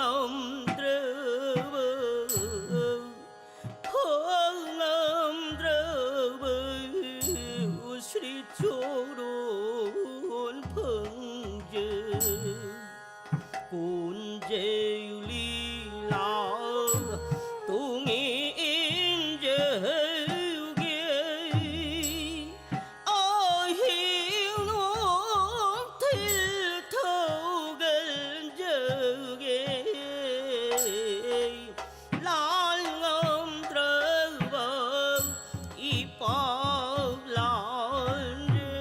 ꯉꯝꯗ꯭ꯔꯕ, ꯐꯪꯉꯝꯗ꯭ꯔꯕ ꯁ꯭ꯔꯤ ꯆꯣꯔꯣꯟ ꯐꯪꯖ ꯀꯣꯟꯖꯩ ꯂꯤꯂꯥ ꯇꯣꯡꯉꯤ ꯏꯟꯖꯒꯦ꯫ ꯑꯍꯤꯡ ꯅꯨꯡꯊꯤꯜ ꯊꯧꯒꯜꯖꯒꯦ꯫ ꯂꯥꯜ ꯉꯝꯗ꯭ꯔꯕ ꯏꯄꯥꯛ ꯂꯥꯟꯖꯦ꯫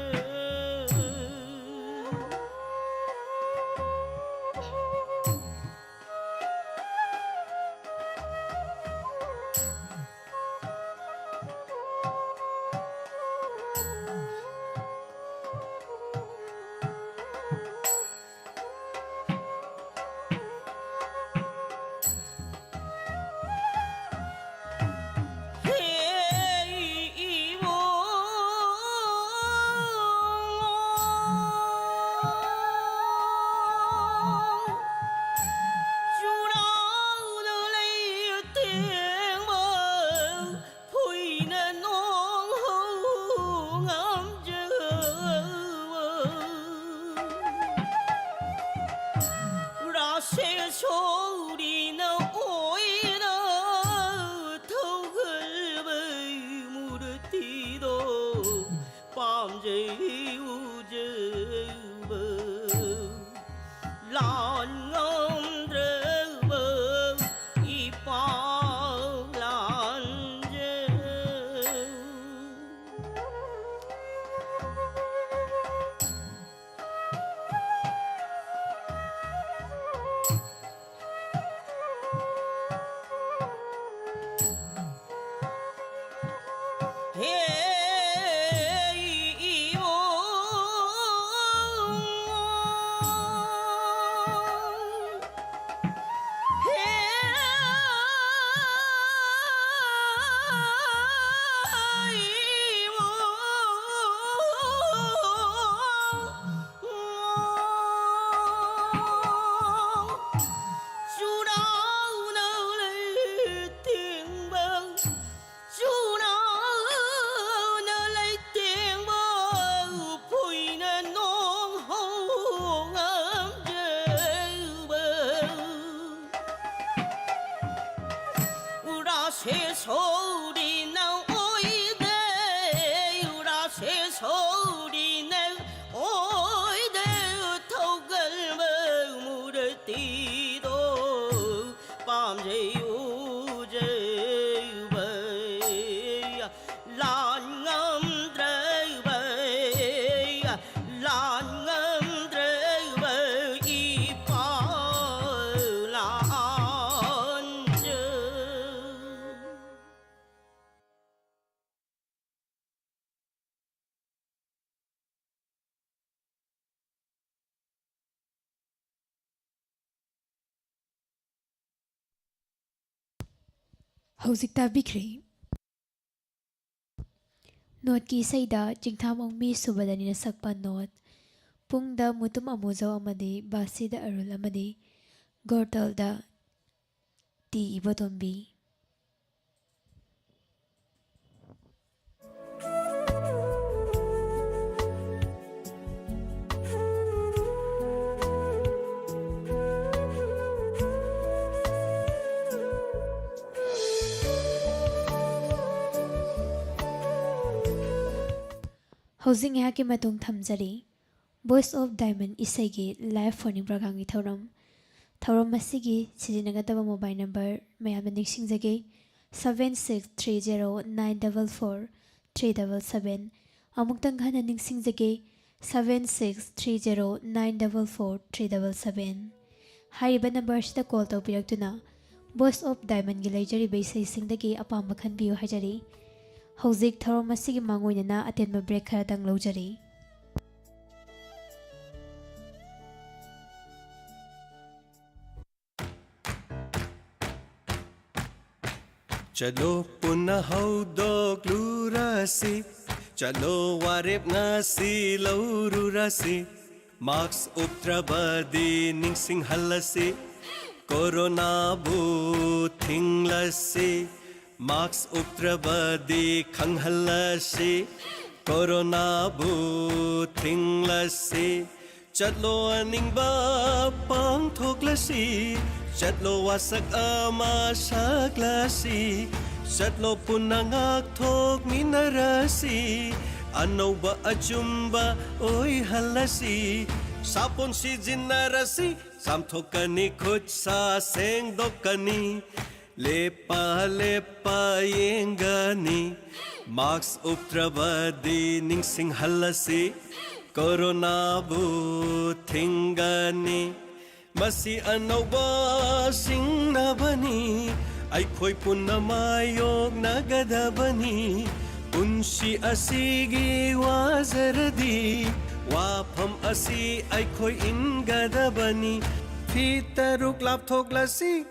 ꯁꯦ ꯁꯣꯔꯤꯅ ꯑꯣꯏꯗꯦ, ꯎꯔꯥ ꯁꯦ ꯁꯣꯔꯤꯅ ꯑꯣꯏꯗꯦ, ꯊꯧꯒꯜꯕ ꯃꯨꯔꯇꯤꯗꯣ ꯄꯥꯝꯖꯩ ꯎꯖꯩꯕ, ꯂꯥꯟ ꯉꯝꯗ꯭ꯔꯕ, ꯂꯥꯟ ꯉꯝꯗ꯭ꯔꯕ ꯏꯄꯥ ꯂꯥꯟꯖ꯫ ꯍꯧꯖꯤꯛ ꯇꯥꯕꯤꯈ꯭ꯔꯦ꯫ ꯅꯣꯠꯀꯤ ꯏꯁꯩꯗ ꯆꯤꯡꯊꯥꯃꯣꯡꯃꯤ ꯁꯨꯕꯗꯅꯤꯅ ꯁꯛꯄ ꯅꯣꯠ, ꯄꯨꯡꯗ ꯃꯨꯇꯨꯝ ꯑꯃꯨꯖꯧ ꯑꯃꯗꯤ ꯕꯥꯁꯤꯗ ꯑꯔꯨꯜ ꯑꯃꯗꯤ ꯒꯣꯔꯇꯜꯗ ꯇꯤ ꯏꯕꯣꯇꯣꯝꯕꯤ꯫ ꯍꯧꯖꯤꯛ ꯉꯥꯏꯍꯥꯛꯀꯤ ꯃꯇꯨꯡ ꯊꯝꯖꯔꯤ꯫ Voice of Diamond ꯏꯁꯩꯒꯤ live phone-in program-ꯒꯤ ꯊꯧꯔꯝ꯫ ꯊꯧꯔꯝ ꯑꯁꯤꯒꯤ ꯁꯤꯖꯤꯟꯅꯒꯗꯕ mobile number ꯃꯌꯥꯝꯅ ꯅꯤꯡꯁꯤꯡꯖꯒꯦ, seven six three zero nine double four three double seven꯫ ꯑꯃꯨꯛꯇꯪ ꯍꯟꯅ ꯅꯤꯡꯁꯤꯡꯖꯒꯦ, seven six three zero nine double four three double seven꯫ ꯍꯥꯏꯔꯤꯕ number-ꯁꯤꯗ call ꯇꯧꯕꯤꯔꯛꯇꯨꯅ Voice of Diamond-ꯒꯤ ꯂꯩꯖꯔꯤꯕ ꯏꯁꯩꯁꯤꯡꯗꯒꯤ ꯑꯄꯥꯝꯕ ꯈꯟꯕꯤꯌꯨ ꯍꯥꯏꯖꯔꯤ꯫ ꯍꯧꯖꯤꯛ ꯊꯧꯔꯝ ꯑꯁꯤꯒꯤ ꯃꯥꯡꯑꯣꯏꯅꯅ ꯑꯇꯦꯟꯕ break ꯈꯔꯗꯪ ꯂꯧꯖꯔꯤ꯫ ꯆꯠꯂꯣ ꯄꯨꯟꯅ ꯍꯧꯗꯣꯛꯂꯨꯔꯁꯤ, ꯆꯠꯂꯣ ꯋꯥꯔꯦꯞ ꯉꯁꯤ ꯂꯧꯔꯨꯔꯁꯤ, mask ꯎꯞꯇ꯭ꯔꯕꯗꯤ ꯅꯤꯡꯁꯤꯡꯍꯜꯂꯁꯤ, ꯀꯣꯔꯣꯅꯥꯕꯨ ꯊꯤꯡꯂꯁꯤ, mask ꯎꯞꯇ꯭ꯔꯕꯗꯤ ꯈꯪꯍꯜꯂꯁꯤ, ꯀꯣꯔꯣꯅꯥꯕꯨ ꯊꯤꯡꯂꯁꯤ꯫ ꯆꯠꯂꯣ ꯑꯅꯤꯡꯕ ꯄꯥꯡꯊꯣꯛꯂꯁꯤ, ꯆꯠꯂꯣ ꯋꯥꯁꯛ ꯑꯃ ꯁꯛꯂꯁꯤ, ꯆꯠꯂꯣ ꯄꯨꯟꯅ ꯉꯥꯛꯊꯣꯛꯃꯤꯟꯅꯔꯁꯤ, ꯑꯅꯧꯕ ꯑꯆꯨꯝꯕ ꯑꯣꯏꯍꯜꯂꯁꯤ, ꯁꯥꯄꯣꯟ ꯁꯤꯖꯤꯟꯅꯔꯁꯤ, ꯆꯥꯝꯊꯣꯛꯀꯅꯤ ꯈꯨꯠ ꯁꯥ ꯁꯦꯡꯗꯣꯛꯀꯅꯤ, ꯂꯦꯞꯄ ꯂꯦꯞꯄ ꯌꯦꯡꯒꯅꯤ, ꯃꯥꯛꯁ ꯎꯞꯇ꯭ꯔꯕꯗꯤ ꯅꯤꯡꯁꯤꯡꯍꯜꯂꯁꯤ, ꯀꯣꯔꯣꯅꯥꯕꯨ ꯊꯤꯡꯒꯅꯤ꯫ ꯃꯁꯤ ꯑꯅꯧꯕ ꯁꯤꯡꯅꯕꯅꯤ, ꯑꯩꯈꯣꯏ ꯄꯨꯟꯅ ꯃꯥꯌꯣꯛꯅꯒꯗꯕꯅꯤ꯫ ꯄꯨꯟꯁꯤ ꯑꯁꯤꯒꯤ ꯋꯥꯖꯔꯗꯤ ꯋꯥꯐꯝ ꯑꯁꯤ ꯑꯩꯈꯣꯏ ꯏꯟꯒꯗꯕꯅꯤ꯫ ꯐꯤꯠ ꯇꯔꯨꯛ ꯂꯥꯞꯊꯣꯛꯂꯁꯤ,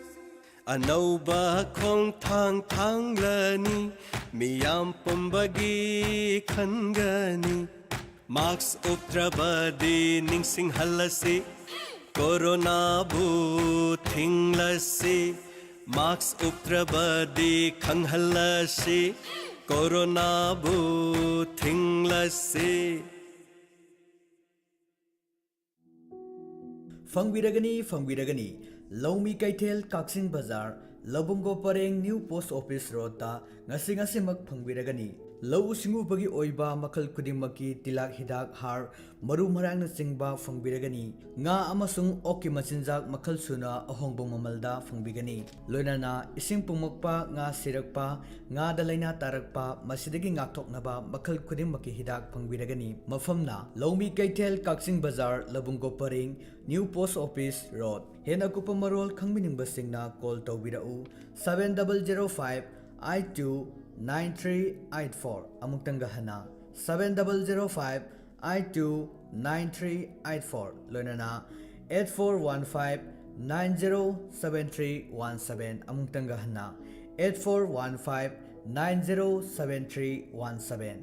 ꯑꯅꯧꯕ ꯈꯣꯡꯊꯥꯡ ꯊꯥꯡꯂꯅꯤ, ꯃꯤꯌꯥꯝ ꯄꯨꯝꯕꯒꯤ ꯈꯟꯒꯅꯤ꯫ ꯃꯥꯛꯁ ꯎꯞꯇ꯭ꯔꯕꯗꯤ ꯅꯤꯡꯁꯤꯡꯍꯜꯂꯁꯤ, ꯀꯣꯔꯣꯅꯥꯕꯨ ꯊꯤꯡꯂꯁꯤ꯫ ꯃꯥꯛꯁ ꯎꯞꯇ꯭ꯔꯕꯗꯤ ꯈꯪꯍꯜꯂꯁꯤ, ꯀꯣꯔꯣꯅꯥꯕꯨ ꯊꯤꯡꯂꯁꯤ꯫ ꯐꯪꯕꯤꯔꯒꯅꯤ, ꯐꯪꯕꯤꯔꯒꯅꯤ꯫ ꯂꯧꯃꯤ ꯀꯩꯊꯦꯜ, ꯀꯛꯆꯤꯡ ꯕꯖꯥꯔ, ꯂꯕꯨꯡꯒꯣ ꯄꯔꯦꯡ, ꯅ꯭ꯌꯨ ꯄꯣꯁ ꯑꯣꯐꯤꯁ ꯔꯣꯗꯇ ꯉꯁꯤ ꯉꯁꯤꯃꯛ ꯐꯪꯕꯤꯔꯒꯅꯤ꯫ ꯂꯧꯎ ꯁꯤꯡꯎꯕꯒꯤ ꯑꯣꯏꯕ ꯃꯈꯜ ꯈꯨꯗꯤꯡꯃꯛꯀꯤ ꯇꯤꯜꯍꯥꯛ ꯍꯤꯗꯥꯛ, ꯍꯥꯔ, ꯃꯔꯨ ꯃꯔꯥꯡꯅꯆꯤꯡꯕ ꯐꯪꯕꯤꯔꯒꯅꯤ꯫ ꯉꯥ ꯑꯃꯁꯨꯡ ꯑꯣꯛꯀꯤ ꯃꯆꯤꯟꯖꯥꯛ ꯃꯈꯜ ꯁꯨꯅ ꯑꯍꯣꯡꯕ ꯃꯃꯜꯗ ꯐꯪꯕꯤꯒꯅꯤ꯫ ꯂꯣꯏꯅꯅ ꯏꯁꯤꯡ ꯄꯨꯝꯃꯛꯄ, ꯉꯥ ꯁꯤꯔꯛꯄ, ꯉꯥꯗ ꯂꯥꯏꯅꯥ ꯇꯥꯔꯛꯄ, ꯃꯁꯤꯗꯒꯤ ꯉꯥꯛꯊꯣꯛꯅꯕ ꯃꯈꯜ ꯈꯨꯗꯤꯡꯃꯛꯀꯤ ꯍꯤꯗꯥꯛ ꯐꯪꯕꯤꯔꯒꯅꯤ꯫ ꯃꯐꯝꯅ ꯂꯧꯃꯤ ꯀꯩꯊꯦꯜ, ꯀꯛꯆꯤꯡ ꯕꯖꯥꯔ, ꯂꯕꯨꯡꯒꯣ ꯄꯔꯦꯡ, ꯅ꯭ꯌꯨ ꯄꯣꯁ ꯑꯣꯐꯤꯁ ꯔꯣꯗ꯫ ꯍꯦꯟꯅ ꯑꯀꯨꯞꯄ ꯃꯔꯣꯜ ꯈꯪꯕꯤꯅꯤꯡꯕꯁꯤꯡꯅ ꯀꯣꯜ ꯇꯧꯕꯤꯔꯛꯎ, seven double zero five eight two nine three eight four꯫ ꯑꯃꯨꯛꯇꯪꯒ ꯍꯟꯅ, seven double zero five eight two nine three eight four, ꯂꯣꯏꯅꯅ eight four one five nine zero seven three one seven꯫ ꯑꯃꯨꯛꯇꯪꯒ ꯍꯟꯅ, eight four one five nine zero seven three one seven꯫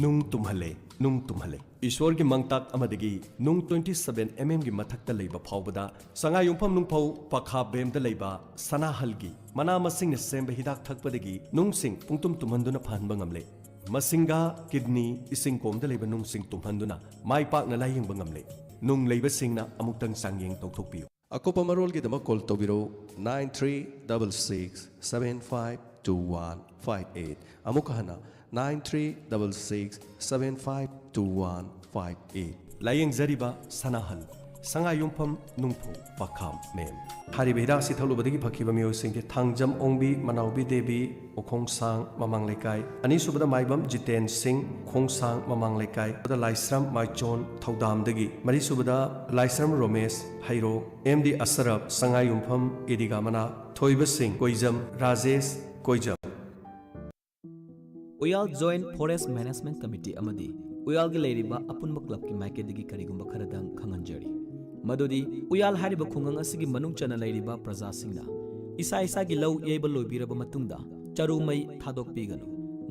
ꯅꯨꯡ ꯇꯨꯝꯍꯜꯂꯦ, ꯅꯨꯡ ꯇꯨꯝꯍꯜꯂꯦ꯫ ꯏꯁ꯭ꯋꯔꯒꯤ ꯃꯪꯇꯥꯛ ꯑꯃꯗꯒꯤ ꯅꯨꯡ twenty seven mm ꯒꯤ ꯃꯊꯛꯇ ꯂꯩꯕ ꯐꯥꯎꯕꯗ ꯁꯉꯥꯏꯌꯨꯝꯐꯝ ꯅꯨꯡꯐꯧ ꯄꯈꯥ ꯕꯦꯝꯗ ꯂꯩꯕ ꯁꯅꯥꯍꯜꯒꯤ ꯃꯅꯥ ꯃꯁꯤꯡꯅ ꯁꯦꯝꯕ ꯍꯤꯗꯥꯛ ꯊꯛꯄꯗꯒꯤ ꯅꯨꯡꯁꯤꯡ ꯄꯨꯡꯇꯨꯝ ꯇꯨꯝꯍꯟꯗꯨꯅ ꯐꯍꯟꯕ ꯉꯝꯂꯦ꯫ ꯃꯁꯤꯡꯒꯥ, ꯀꯤꯗꯅꯤ, ꯏꯁꯤꯡ ꯀꯣꯝꯗ ꯂꯩꯕ ꯅꯨꯡꯁꯤꯡ ꯇꯨꯝꯍꯟꯗꯨꯅ ꯃꯥꯏ ꯄꯥꯛꯅ ꯂꯥꯌꯦꯡꯕ ꯉꯝꯂꯦ꯫ ꯅꯨꯡ ꯂꯩꯕꯁꯤꯡꯅ ꯑꯃꯨꯛꯇꯪ ꯆꯥꯡꯌꯦꯡ ꯇꯧꯊꯣꯛꯄꯤꯌꯨ꯫ ꯑꯀꯨꯞꯄ ꯃꯔꯣꯜꯒꯤꯗꯃꯛ call ꯇꯧꯕꯤꯔꯧ, nine three double six seven five two one five eight꯫ ꯑꯃꯨꯛ ꯍꯟꯅ, nine three double six seven five two one five eight꯫ ꯂꯥꯌꯦꯡꯖꯔꯤꯕ ꯁꯅꯥꯍꯜ, ꯁꯉꯥꯏꯌꯨꯝꯐꯝ, ꯅꯨꯡꯐꯧ, ꯄꯥꯈꯥꯝ, ꯃꯦꯝ꯫ ꯍꯥꯏꯔꯤꯕ ꯍꯤꯗꯥꯛ ꯑꯁꯤ ꯊꯛꯂꯨꯕꯗꯒꯤ ꯐꯈꯤꯕ ꯃꯤꯑꯣꯏꯁꯤꯡꯗꯤ ꯊꯥꯡꯖꯝ ꯑꯣꯡꯕꯤ, ꯃꯅꯥꯎꯕꯤ ꯗꯦꯕꯤ, ꯎꯈꯣꯡꯁꯥꯡ, ꯃꯃꯥꯡ ꯂꯩꯀꯥꯏ, ꯑꯅꯤꯁꯨꯕꯗ ꯃꯥꯏꯕꯝ ꯖꯤꯇꯦꯟ ꯁꯤꯡ, ꯎꯈꯣꯡꯁꯥꯡ, ꯃꯃꯥꯡ ꯂꯩꯀꯥꯏ, ꯂꯥꯏꯁ꯭ꯔꯝ ꯃꯥꯏꯆꯣꯟ, ꯊꯧꯗꯥꯝꯗꯒꯤ, ꯃꯔꯤꯁꯨꯕꯗ ꯂꯥꯏꯁ꯭ꯔꯝ ꯔꯣꯃꯦꯁ, ꯍꯩꯔꯣꯛ, ꯑꯦꯝ ꯗꯤ ꯑꯁꯔꯞ, ꯁꯉꯥꯏꯌꯨꯝꯐꯝ, ꯏꯗꯤꯒꯥ ꯃꯅꯥꯛ, Thoiba Singh, Koijam, Rajesh, Koijam. Uyal joint forest management committee ꯑꯃꯗꯤ ꯎꯌꯥꯜꯒꯤ ꯂꯩꯔꯤꯕ ꯑꯄꯨꯟꯕ ꯀ꯭ꯂꯕꯀꯤ ꯃꯥꯏꯀꯩꯗꯒꯤ ꯀꯔꯤꯒꯨꯝꯕ ꯈꯔꯗꯪ ꯈꯪꯍꯟꯖꯔꯤ꯫ ꯃꯗꯨꯗꯤ ꯎꯌꯥꯜ ꯍꯥꯏꯔꯤꯕ ꯈꯨꯡꯒꯪ ꯑꯁꯤꯒꯤ ꯃꯅꯨꯡ ꯆꯟꯅ ꯂꯩꯔꯤꯕ ꯄ꯭ꯔꯖꯥꯁꯤꯡꯅ ꯏꯁꯥ ꯏꯁꯥꯒꯤ ꯂꯧ ꯌꯩꯕ ꯂꯣꯏꯕꯤꯔꯕ ꯃꯇꯨꯡꯗ ꯆꯔꯨ ꯃꯩ ꯊꯥꯗꯣꯛꯄꯤꯒꯅꯨ꯫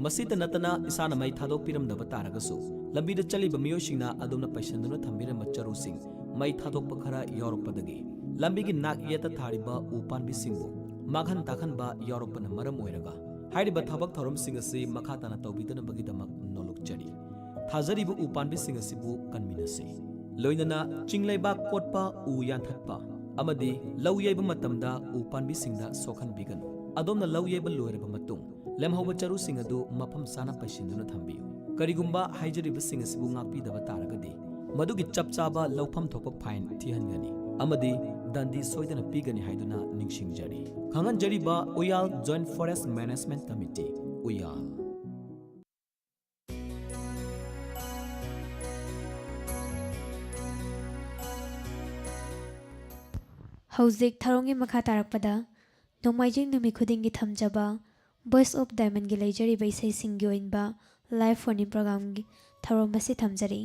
ꯃꯁꯤꯇ ꯅꯠꯇꯅ ꯏꯁꯥꯅ ꯃꯩ ꯊꯥꯗꯣꯛꯄꯤꯔꯝꯗꯕ ꯇꯥꯔꯒꯁꯨ ꯂꯝꯕꯤꯗ ꯆꯠꯂꯤꯕ ꯃꯤꯑꯣꯏꯁꯤꯡꯅ ꯑꯗꯣꯝꯅ ꯄꯩꯁꯟꯗꯨꯅ ꯊꯝꯕꯤꯔꯝꯕ ꯆꯔꯨꯁꯤꯡ ꯃꯩ ꯊꯥꯗꯣꯛꯄ ꯈꯔ ꯌꯥꯎꯔꯛꯄꯗꯒꯤ ꯂꯝꯕꯤꯒꯤ ꯅꯥꯛ ꯌꯦꯠꯇ ꯊꯥꯔꯤꯕ ꯎ ꯄꯥꯝꯕꯤꯁꯤꯡꯕꯨ ꯃꯥꯡꯍꯟ ꯇꯥꯛꯍꯟꯕ ꯌꯥꯎꯔꯛꯄꯅ ꯃꯔꯝ ꯑꯣꯏꯔꯒ ꯍꯥꯏꯔꯤꯕ ꯊꯕꯛ ꯊꯧꯔꯝꯁꯤꯡ ꯑꯁꯤ ꯃꯈꯥ ꯇꯥꯅ ꯇꯧꯕꯤꯗꯅꯕꯒꯤꯗꯃꯛ ꯅꯣꯂꯨꯛꯆꯔꯤ꯫ ꯊꯥꯖꯔꯤꯕ ꯎ ꯄꯥꯝꯕꯤꯁꯤꯡ ꯑꯁꯤꯕꯨ ꯀꯟꯃꯤꯟꯅꯁꯤ꯫ ꯂꯣꯏꯅꯅ ꯆꯤꯡ ꯂꯩꯕꯥꯛ ꯀꯣꯠꯄ, ꯎ ꯌꯥꯟꯊꯠꯄ ꯑꯃꯗꯤ ꯂꯧ ꯌꯩꯕ ꯃꯇꯝꯗ ꯎ ꯄꯥꯝꯕꯤꯁꯤꯡꯗ ꯁꯣꯛꯍꯟꯕꯤꯒꯅꯨ꯫ ꯑꯗꯣꯝꯅ ꯂꯧ ꯌꯩꯕ ꯂꯣꯏꯔꯕ ꯃꯇꯨꯡ ꯂꯦꯝꯍꯧꯕ ꯆꯔꯨꯁꯤꯡ ꯑꯗꯨ ꯃꯐꯝ ꯆꯥꯅ ꯄꯩꯁꯤꯟꯗꯨꯅ ꯊꯝꯕꯤꯌꯨ꯫ ꯀꯔꯤꯒꯨꯝꯕ ꯍꯥꯏꯖꯔꯤꯕꯁꯤꯡ ꯑꯁꯤꯕꯨ ꯉꯥꯛꯄꯤꯗꯕ ꯇꯥꯔꯒꯗꯤ, ꯃꯗꯨꯒꯤ ꯆꯞ ꯆꯥꯕ ꯂꯧꯐꯝ ꯊꯣꯛꯄ ꯐꯥꯏꯟ ꯊꯤꯍꯟꯒꯅꯤ ꯑꯃꯗꯤ ꯗꯟꯗꯤ ꯁꯣꯏꯗꯅ ꯄꯤꯒꯅꯤ ꯍꯥꯏꯗꯨꯅ ꯅꯤꯡꯁꯤꯡꯖꯔꯤ꯫ ꯈꯪꯍꯟꯖꯔꯤꯕ ꯎꯌꯥꯜ ꯖꯣꯏꯟꯠ ꯐꯣꯔꯦꯁ꯭ꯠ ꯃꯦꯅꯦꯖꯃꯦꯟꯠ ꯀꯃꯤꯇꯤ, ꯎꯌꯥꯜ꯫ ꯍꯧꯖꯤꯛ ꯊꯧꯔꯝꯒꯤ ꯃꯈꯥ ꯇꯥꯔꯛꯄꯗ ꯅꯣꯡꯃꯥꯏꯖꯤꯡ ꯅꯨꯃꯤꯠ ꯈꯨꯗꯤꯡꯒꯤ ꯊꯝꯖꯕ Voice of Diamondꯒꯤ ꯂꯩꯖꯔꯤꯕ ꯏꯁꯩꯁꯤꯡꯒꯤ ꯑꯣꯏꯕ live phone-in programꯒꯤ ꯊꯧꯔꯝ ꯑꯁꯤ ꯊꯝꯖꯔꯤ꯫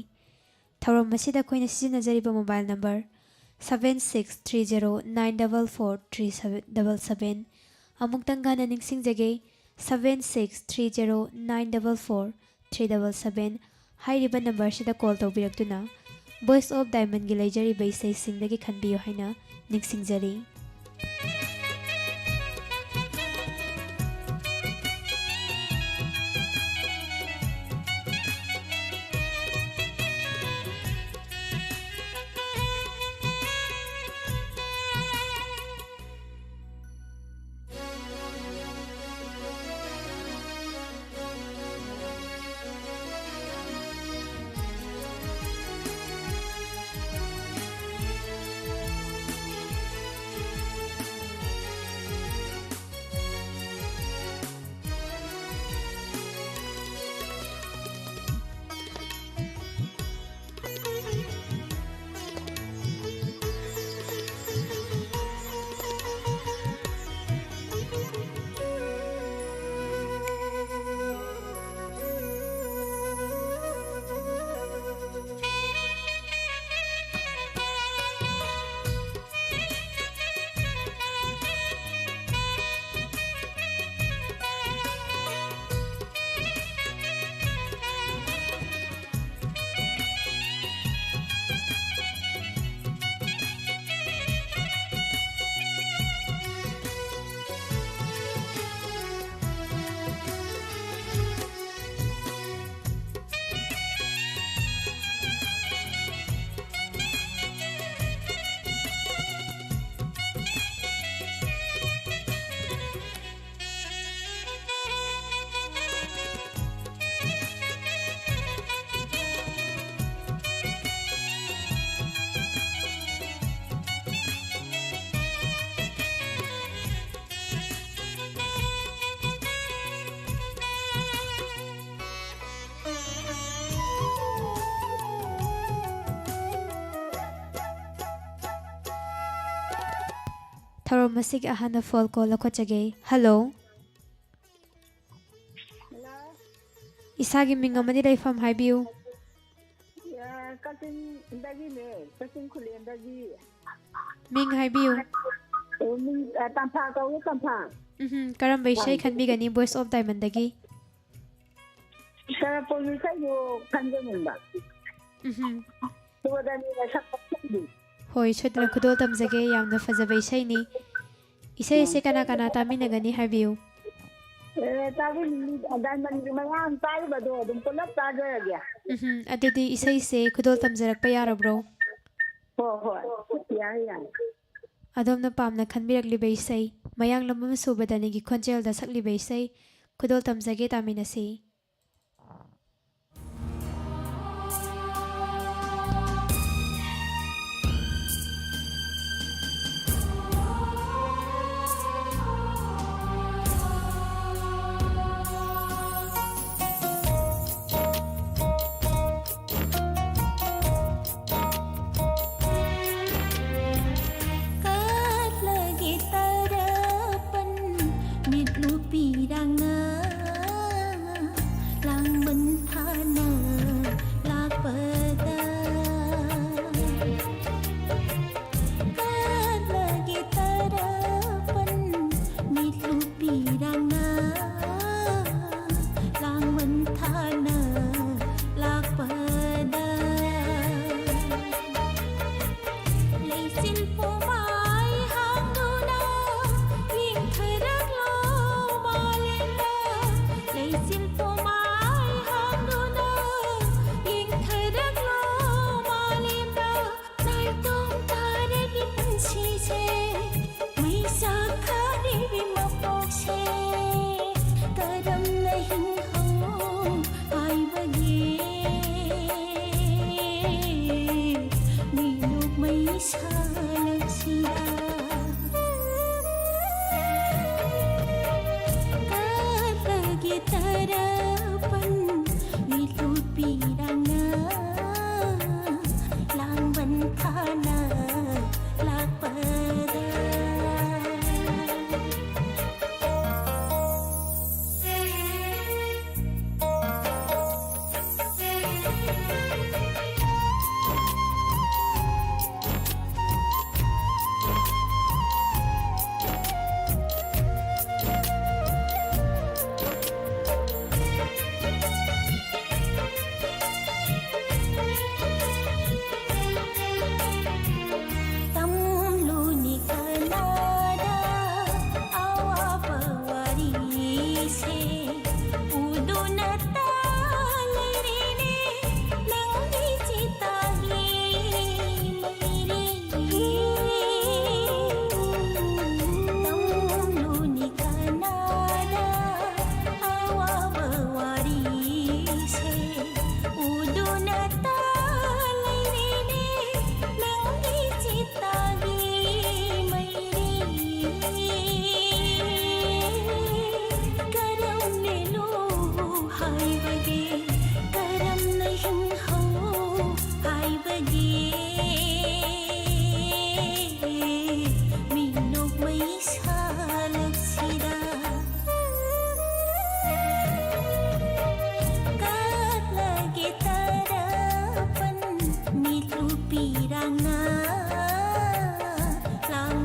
ꯊꯧꯔꯝ ꯑꯁꯤꯗ ꯑꯩꯈꯣꯏꯅ ꯁꯤꯖꯤꯟꯅꯖꯔꯤꯕ mobile number seven six three zero nine double four three double seven꯫ ꯑꯃꯨꯛꯇꯪ ꯍꯟꯅ ꯅꯤꯡꯁꯤꯡꯖꯒꯦ, seven six three zero nine double four three double seven꯫ ꯍꯥꯏꯔꯤꯕ numberꯁꯤꯗ call ꯇꯧꯕꯤꯔꯛꯇꯨꯅ Voice of Diamondꯒꯤ ꯂꯩꯖꯔꯤꯕ ꯏꯁꯩꯁꯤꯡꯗꯒꯤ ꯈꯟꯕꯤꯌꯨ ꯍꯥꯏꯅ ꯅꯤꯡꯁꯤꯡꯖꯔꯤ꯫ ꯊꯧꯔꯝ ꯑꯁꯤꯒꯤ ꯑꯍꯥꯟꯕ ꯐꯣꯟ ꯀꯣꯜ ꯂꯧꯈꯠꯆꯒꯦ꯫ ꯍꯜꯂꯣ꯫ ꯍꯜꯂꯣ꯫ ꯏꯁꯥꯒꯤ ꯃꯤꯡ ꯑꯃꯗꯤ ꯂꯩꯐꯝ ꯍꯥꯏꯕꯤꯌꯨ꯫ ꯑ, ꯀꯛꯆꯤꯡꯗꯒꯤꯅꯦ, ꯀꯛꯆꯤꯡ ꯈꯨꯂꯦꯟꯗꯒꯤ꯫ ꯃꯤꯡ ꯍꯥꯏꯕꯤꯌꯨ꯫ ꯑꯣ, ꯃꯤꯡ, ꯑ, ꯇꯝꯐꯥ ꯀꯧꯏ, ꯇꯝꯐꯥ꯫ ꯎꯝꯍꯨꯝ, ꯀꯔꯝꯕ ꯏꯁꯩ ꯈꯟꯕꯤꯒꯅꯤ Voice of Diamond ꯗꯒꯤ? ꯁꯔꯄꯣꯟꯒꯤ ꯏꯁꯩꯗꯣ ꯈꯟꯖꯅꯤꯡꯕ꯫ ꯎꯝꯍꯨꯝ꯫ ꯁꯨꯕꯗꯅꯤꯅ ꯁꯛꯄ ꯈꯪꯗꯦ꯫ ꯍꯣꯏ, ꯁꯣꯏꯗꯅ ꯈꯨꯗꯣꯜ ꯇꯝꯖꯒꯦ꯫ ꯌꯥꯝꯅ ꯐꯖꯕ ꯏꯁꯩꯅꯤ꯫ ꯏꯁꯩ ꯑꯁꯤ ꯀꯅꯥ ꯀꯅꯥ ꯇꯥꯃꯤꯟꯅꯒꯅꯤ ꯍꯥꯏꯕꯤꯌꯨ꯫ ꯑꯦ, ꯇꯥꯕꯤꯅꯤꯡꯉꯤ꯫ Diamond ꯒꯤ ꯃꯌꯥꯝ ꯇꯥꯔꯤꯕꯗꯣ ꯑꯗꯨꯝ ꯄꯨꯂꯞ ꯇꯥꯖꯔꯒꯦ꯫ ꯎꯝꯍꯨꯝ, ꯑꯗꯨꯗꯤ ꯏꯁꯩꯁꯦ ꯈꯨꯗꯣꯜ ꯇꯝꯖꯔꯛꯄ ꯌꯥꯔꯕ꯭ꯔꯣ? ꯍꯣꯏ, ꯍꯣꯏ꯫ ꯌꯥꯏ, ꯌꯥꯏ꯫ ꯑꯗꯣꯝꯅ ꯄꯥꯝꯅ ꯈꯟꯕꯤꯔꯛꯂꯤꯕ ꯏꯁꯩ, ꯃꯌꯥꯡꯂꯝꯕꯝ ꯁꯨꯕꯗꯅꯤꯒꯤ ꯈꯣꯟꯖꯦꯜꯗ ꯁꯛꯂꯤꯕ ꯏꯁꯩ ꯈꯨꯗꯣꯜ ꯇꯝꯖꯒꯦ, ꯇꯥꯃꯤꯟꯅꯁꯤ꯫ ꯀꯠꯂꯒꯦ ꯇꯔꯄꯟ ꯃꯤꯠꯂꯨ ꯄꯤꯔꯥꯡꯅ꯫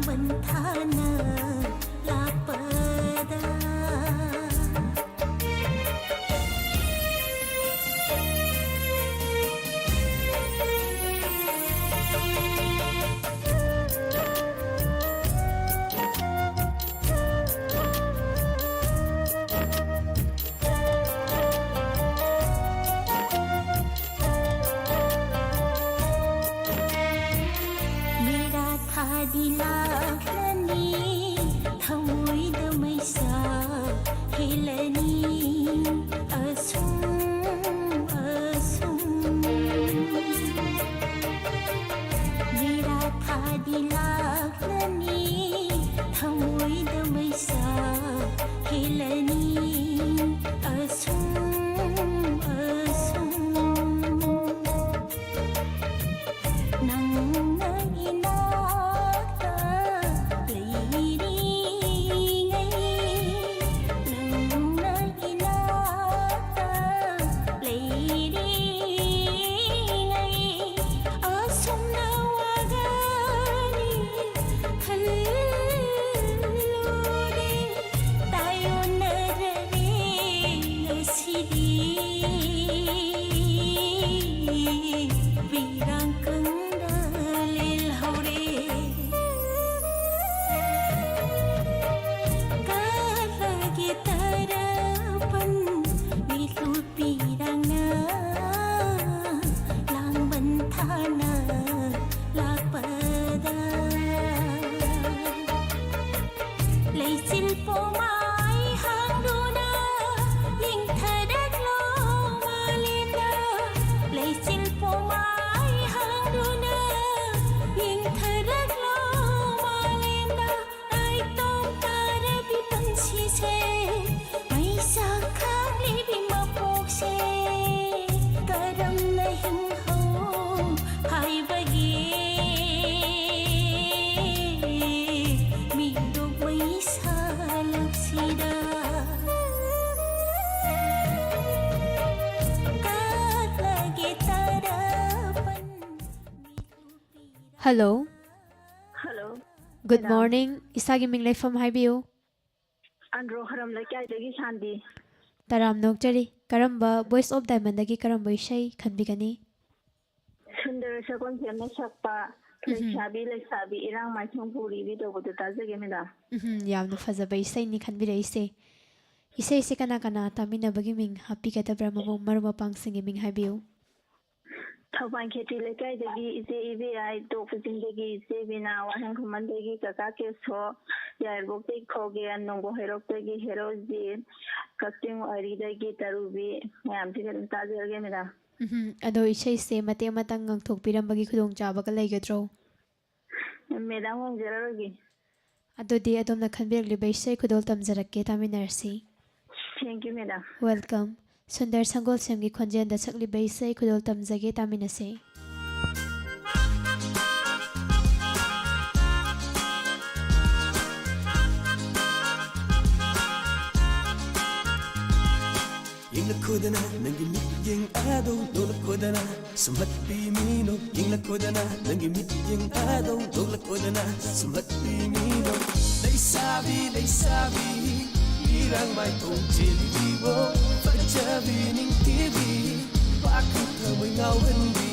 ꯄꯟꯊꯥꯅ ꯂꯥꯛꯄꯗ꯫ ꯃꯦꯔꯥ ꯊꯥꯗꯤ ꯂꯥꯛꯂꯅꯤ, ꯊꯃꯣꯏꯗ ꯃꯩꯁꯥ ꯍꯦꯜꯂꯅꯤ꯫ ꯑꯁꯨꯝ, ꯑꯁꯨꯝ꯫ ꯃꯦꯔꯥ ꯊꯥꯗꯤ ꯂꯥꯛꯂꯅꯤ, ꯊꯃꯣꯏꯗ ꯃꯩꯁꯥ ꯍꯦꯜꯂꯅꯤ꯫ ꯑꯁꯨꯝ, ꯑꯁꯨꯝ꯫ ꯅꯪꯅ ꯏꯅꯥꯛꯇ ꯂꯩꯔꯤꯉꯩ, ꯅꯪꯅ ꯏꯅꯥꯛꯇ ꯂꯩꯔꯤꯉꯩ, ꯑꯁꯨꯝꯅ ꯋꯥꯒꯅꯤ ꯈꯜꯂꯨꯗꯦ꯫ ꯇꯥꯏꯌꯣꯟꯅꯔꯦ ꯉꯁꯤꯗꯤ, ꯄꯤꯔꯥꯡ ꯀꯪꯗ ꯂꯦꯜꯍꯧꯔꯦ꯫ ꯀꯥꯂꯒꯤ ꯇꯔꯥꯄꯟ ꯃꯤꯠꯂꯨ ꯄꯤꯔꯥꯡꯅ ꯂꯥꯡꯕꯟ ꯊꯥꯅ ꯂꯥꯛꯄꯗ꯫ ꯂꯩꯆꯤꯜ ꯄꯣꯃꯥꯏ ꯍꯥꯡꯗꯨꯅ ꯌꯦꯡꯊꯔꯛꯂꯣ ꯃꯥꯂꯦꯝꯗ꯫ ꯂꯩꯆꯤꯜ ꯄꯣꯃꯥꯏ ꯍꯥꯡꯗꯨꯅ ꯌꯦꯡꯊꯔꯛꯂꯣ ꯃꯥꯂꯦꯝꯗ꯫ ꯅꯥꯏꯇꯣꯝ ꯇꯥꯔꯕꯤ ꯄꯨꯟꯁꯤꯁꯦ, ꯃꯩꯁꯥ ꯈꯥꯡꯂꯤꯕꯤ ꯃꯄꯣꯛꯁꯦ, ꯀꯔꯝꯅ ꯍꯤꯡꯍꯧ ꯍꯥꯏꯕꯒꯦ? ꯃꯤꯔꯨꯞ ꯃꯩꯁꯥ ꯂꯛꯁꯤꯗ ꯀꯠꯂꯒꯦ ꯇꯔꯥꯄꯟ꯫ ꯍꯜꯂꯣ꯫ ꯍꯜꯂꯣ꯫ Good morning. ꯏꯁꯥꯒꯤ ꯃꯤꯡ, ꯂꯩꯐꯝ ꯍꯥꯏꯕꯤꯌꯨ꯫ ꯑꯟꯗ꯭ꯔꯣ ꯍꯔꯝ ꯂꯩꯀꯥꯏꯗꯒꯤ ꯁꯥꯟꯗꯤ꯫ ꯇꯔꯥꯝꯅ ꯑꯣꯛꯆꯔꯤ꯫ ꯀꯔꯝꯕ Voice of Diamondꯗꯒꯤ ꯀꯔꯝꯕ ꯏꯁꯩ ꯈꯟꯕꯤꯒꯅꯤ? ꯁꯨꯟꯗꯔ ꯁꯒꯣꯜꯁꯦꯝꯅ ꯁꯛꯄ ꯎꯝꯍꯨꯝ꯫ ꯂꯩꯁꯥꯕꯤ ꯂꯩꯁꯥꯕꯤ ꯏꯔꯥꯡ ꯃꯥꯏꯊꯣꯡ ꯄꯨꯔꯤꯕꯤ ꯇꯧꯕꯗꯨ ꯇꯥꯖꯒꯦ, ꯃꯦꯗꯥꯝ꯫ ꯎꯝꯍꯨꯝ, ꯌꯥꯝꯅ ꯐꯖꯕ ꯏꯁꯩꯅꯤ ꯈꯟꯕꯤꯔꯛꯏꯁꯦ꯫ ꯏꯁꯩꯁꯦ ꯀꯅꯥ ꯀꯅꯥ ꯇꯥꯃꯤꯟꯅꯕꯒꯤ ꯃꯤꯡ ꯍꯥꯞꯄꯤꯒꯗꯕ꯭ꯔꯥ? ꯃꯕꯨꯡ-, ꯃꯔꯨꯞ ꯃꯄꯥꯡꯁꯤꯡꯒꯤ ꯃꯤꯡ ꯍꯥꯏꯕꯤꯌꯨ꯫ ꯊꯧꯕꯥꯜ ꯈꯦꯇ꯭ꯔꯤ ꯂꯩꯀꯥꯏꯗꯒꯤ ꯏꯆꯦ ꯏꯕꯦꯌꯥꯏ, ꯇꯣꯛꯄ ꯆꯤꯡꯗꯒꯤ ꯏꯆꯦ ꯕꯤꯅꯥ, ꯋꯥꯍꯦꯡ ꯈꯨꯃꯟꯗꯒꯤ ꯀꯀꯥ ꯀꯦꯁꯣ, ꯌꯥꯏꯔꯤꯄꯣꯛꯇꯒꯤ ꯈꯣꯒꯦꯟ, ꯅꯣꯡꯄꯣꯛ ꯍꯩꯔꯣꯛꯇꯒꯤ ꯍꯦꯔꯣꯖꯤꯠ, ꯀꯛꯆꯤꯡ ꯋꯥꯏꯔꯤꯗꯒꯤ ꯇꯔꯨꯕꯤ, ꯃꯌꯥꯝꯁꯤꯒ ꯑꯗꯨꯝ ꯇꯥꯖꯔꯒꯦ, ꯃꯦꯗꯥꯝ꯫ ꯎꯝꯍꯨꯝ, ꯑꯗꯣ ꯏꯁꯩꯁꯦ ꯃꯇꯦꯛ ꯑꯃꯇꯪ ꯉꯪꯊꯣꯛꯄꯤꯔꯝꯕꯒꯤ ꯈꯨꯗꯣꯡꯆꯥꯕꯒ ꯂꯩꯒꯗ꯭ꯔꯣ? ꯃꯦꯗꯥꯝ, ꯉꯪꯖꯔꯔꯣꯏꯒꯦ꯫ ꯑꯗꯨꯗꯤ ꯑꯗꯣꯝꯅ ꯈꯟꯕꯤꯔꯛꯂꯤꯕ ꯏꯁꯩ ꯈꯨꯗꯣꯜ ꯇꯝꯖꯔꯛꯀꯦ, ꯇꯥꯃꯤꯟꯅꯔꯁꯤ꯫ Thank you, madam. Welcome. Sundar ꯁꯪꯒꯣꯜꯁꯦꯝꯒꯤ ꯈꯣꯟꯖꯦꯜꯗ ꯁꯛꯂꯤꯕ ꯏꯁꯩ ꯈꯨꯗꯣꯜ ꯇꯝꯖꯒꯦ, ꯇꯥꯃꯤꯟꯅꯁꯤ꯫ ꯌꯦꯡꯂꯛꯈꯣꯗꯅ ꯅꯪꯒꯤ ꯃꯤꯠꯌꯦꯡ ꯑꯗꯣ ꯅꯣꯛꯂꯛꯈꯣꯗꯅ ꯁꯨꯝꯍꯠꯄꯤ ꯃꯤꯅꯣ꯫ ꯌꯦꯡꯂꯛꯈꯣꯗꯅ ꯅꯪꯒꯤ ꯃꯤꯠꯌꯦꯡ ꯑꯗꯣ ꯅꯣꯛꯂꯛꯈꯣꯗꯅ ꯁꯨꯝꯍꯠꯄꯤ ꯃꯤꯅꯣ꯫ ꯂꯩꯁꯥꯕꯤ, ꯂꯩꯁꯥꯕꯤ, ꯏꯔꯥꯡ ꯃꯥꯏꯊꯣꯡ ꯆꯦꯜꯂꯤꯕꯤꯕꯣ꯫ ꯐꯖꯕꯤ ꯅꯤꯡꯊꯤꯕꯤ, ꯄꯥꯈꯪ ꯊꯃꯣꯏ ꯉꯥꯎꯍꯟꯕꯤ꯫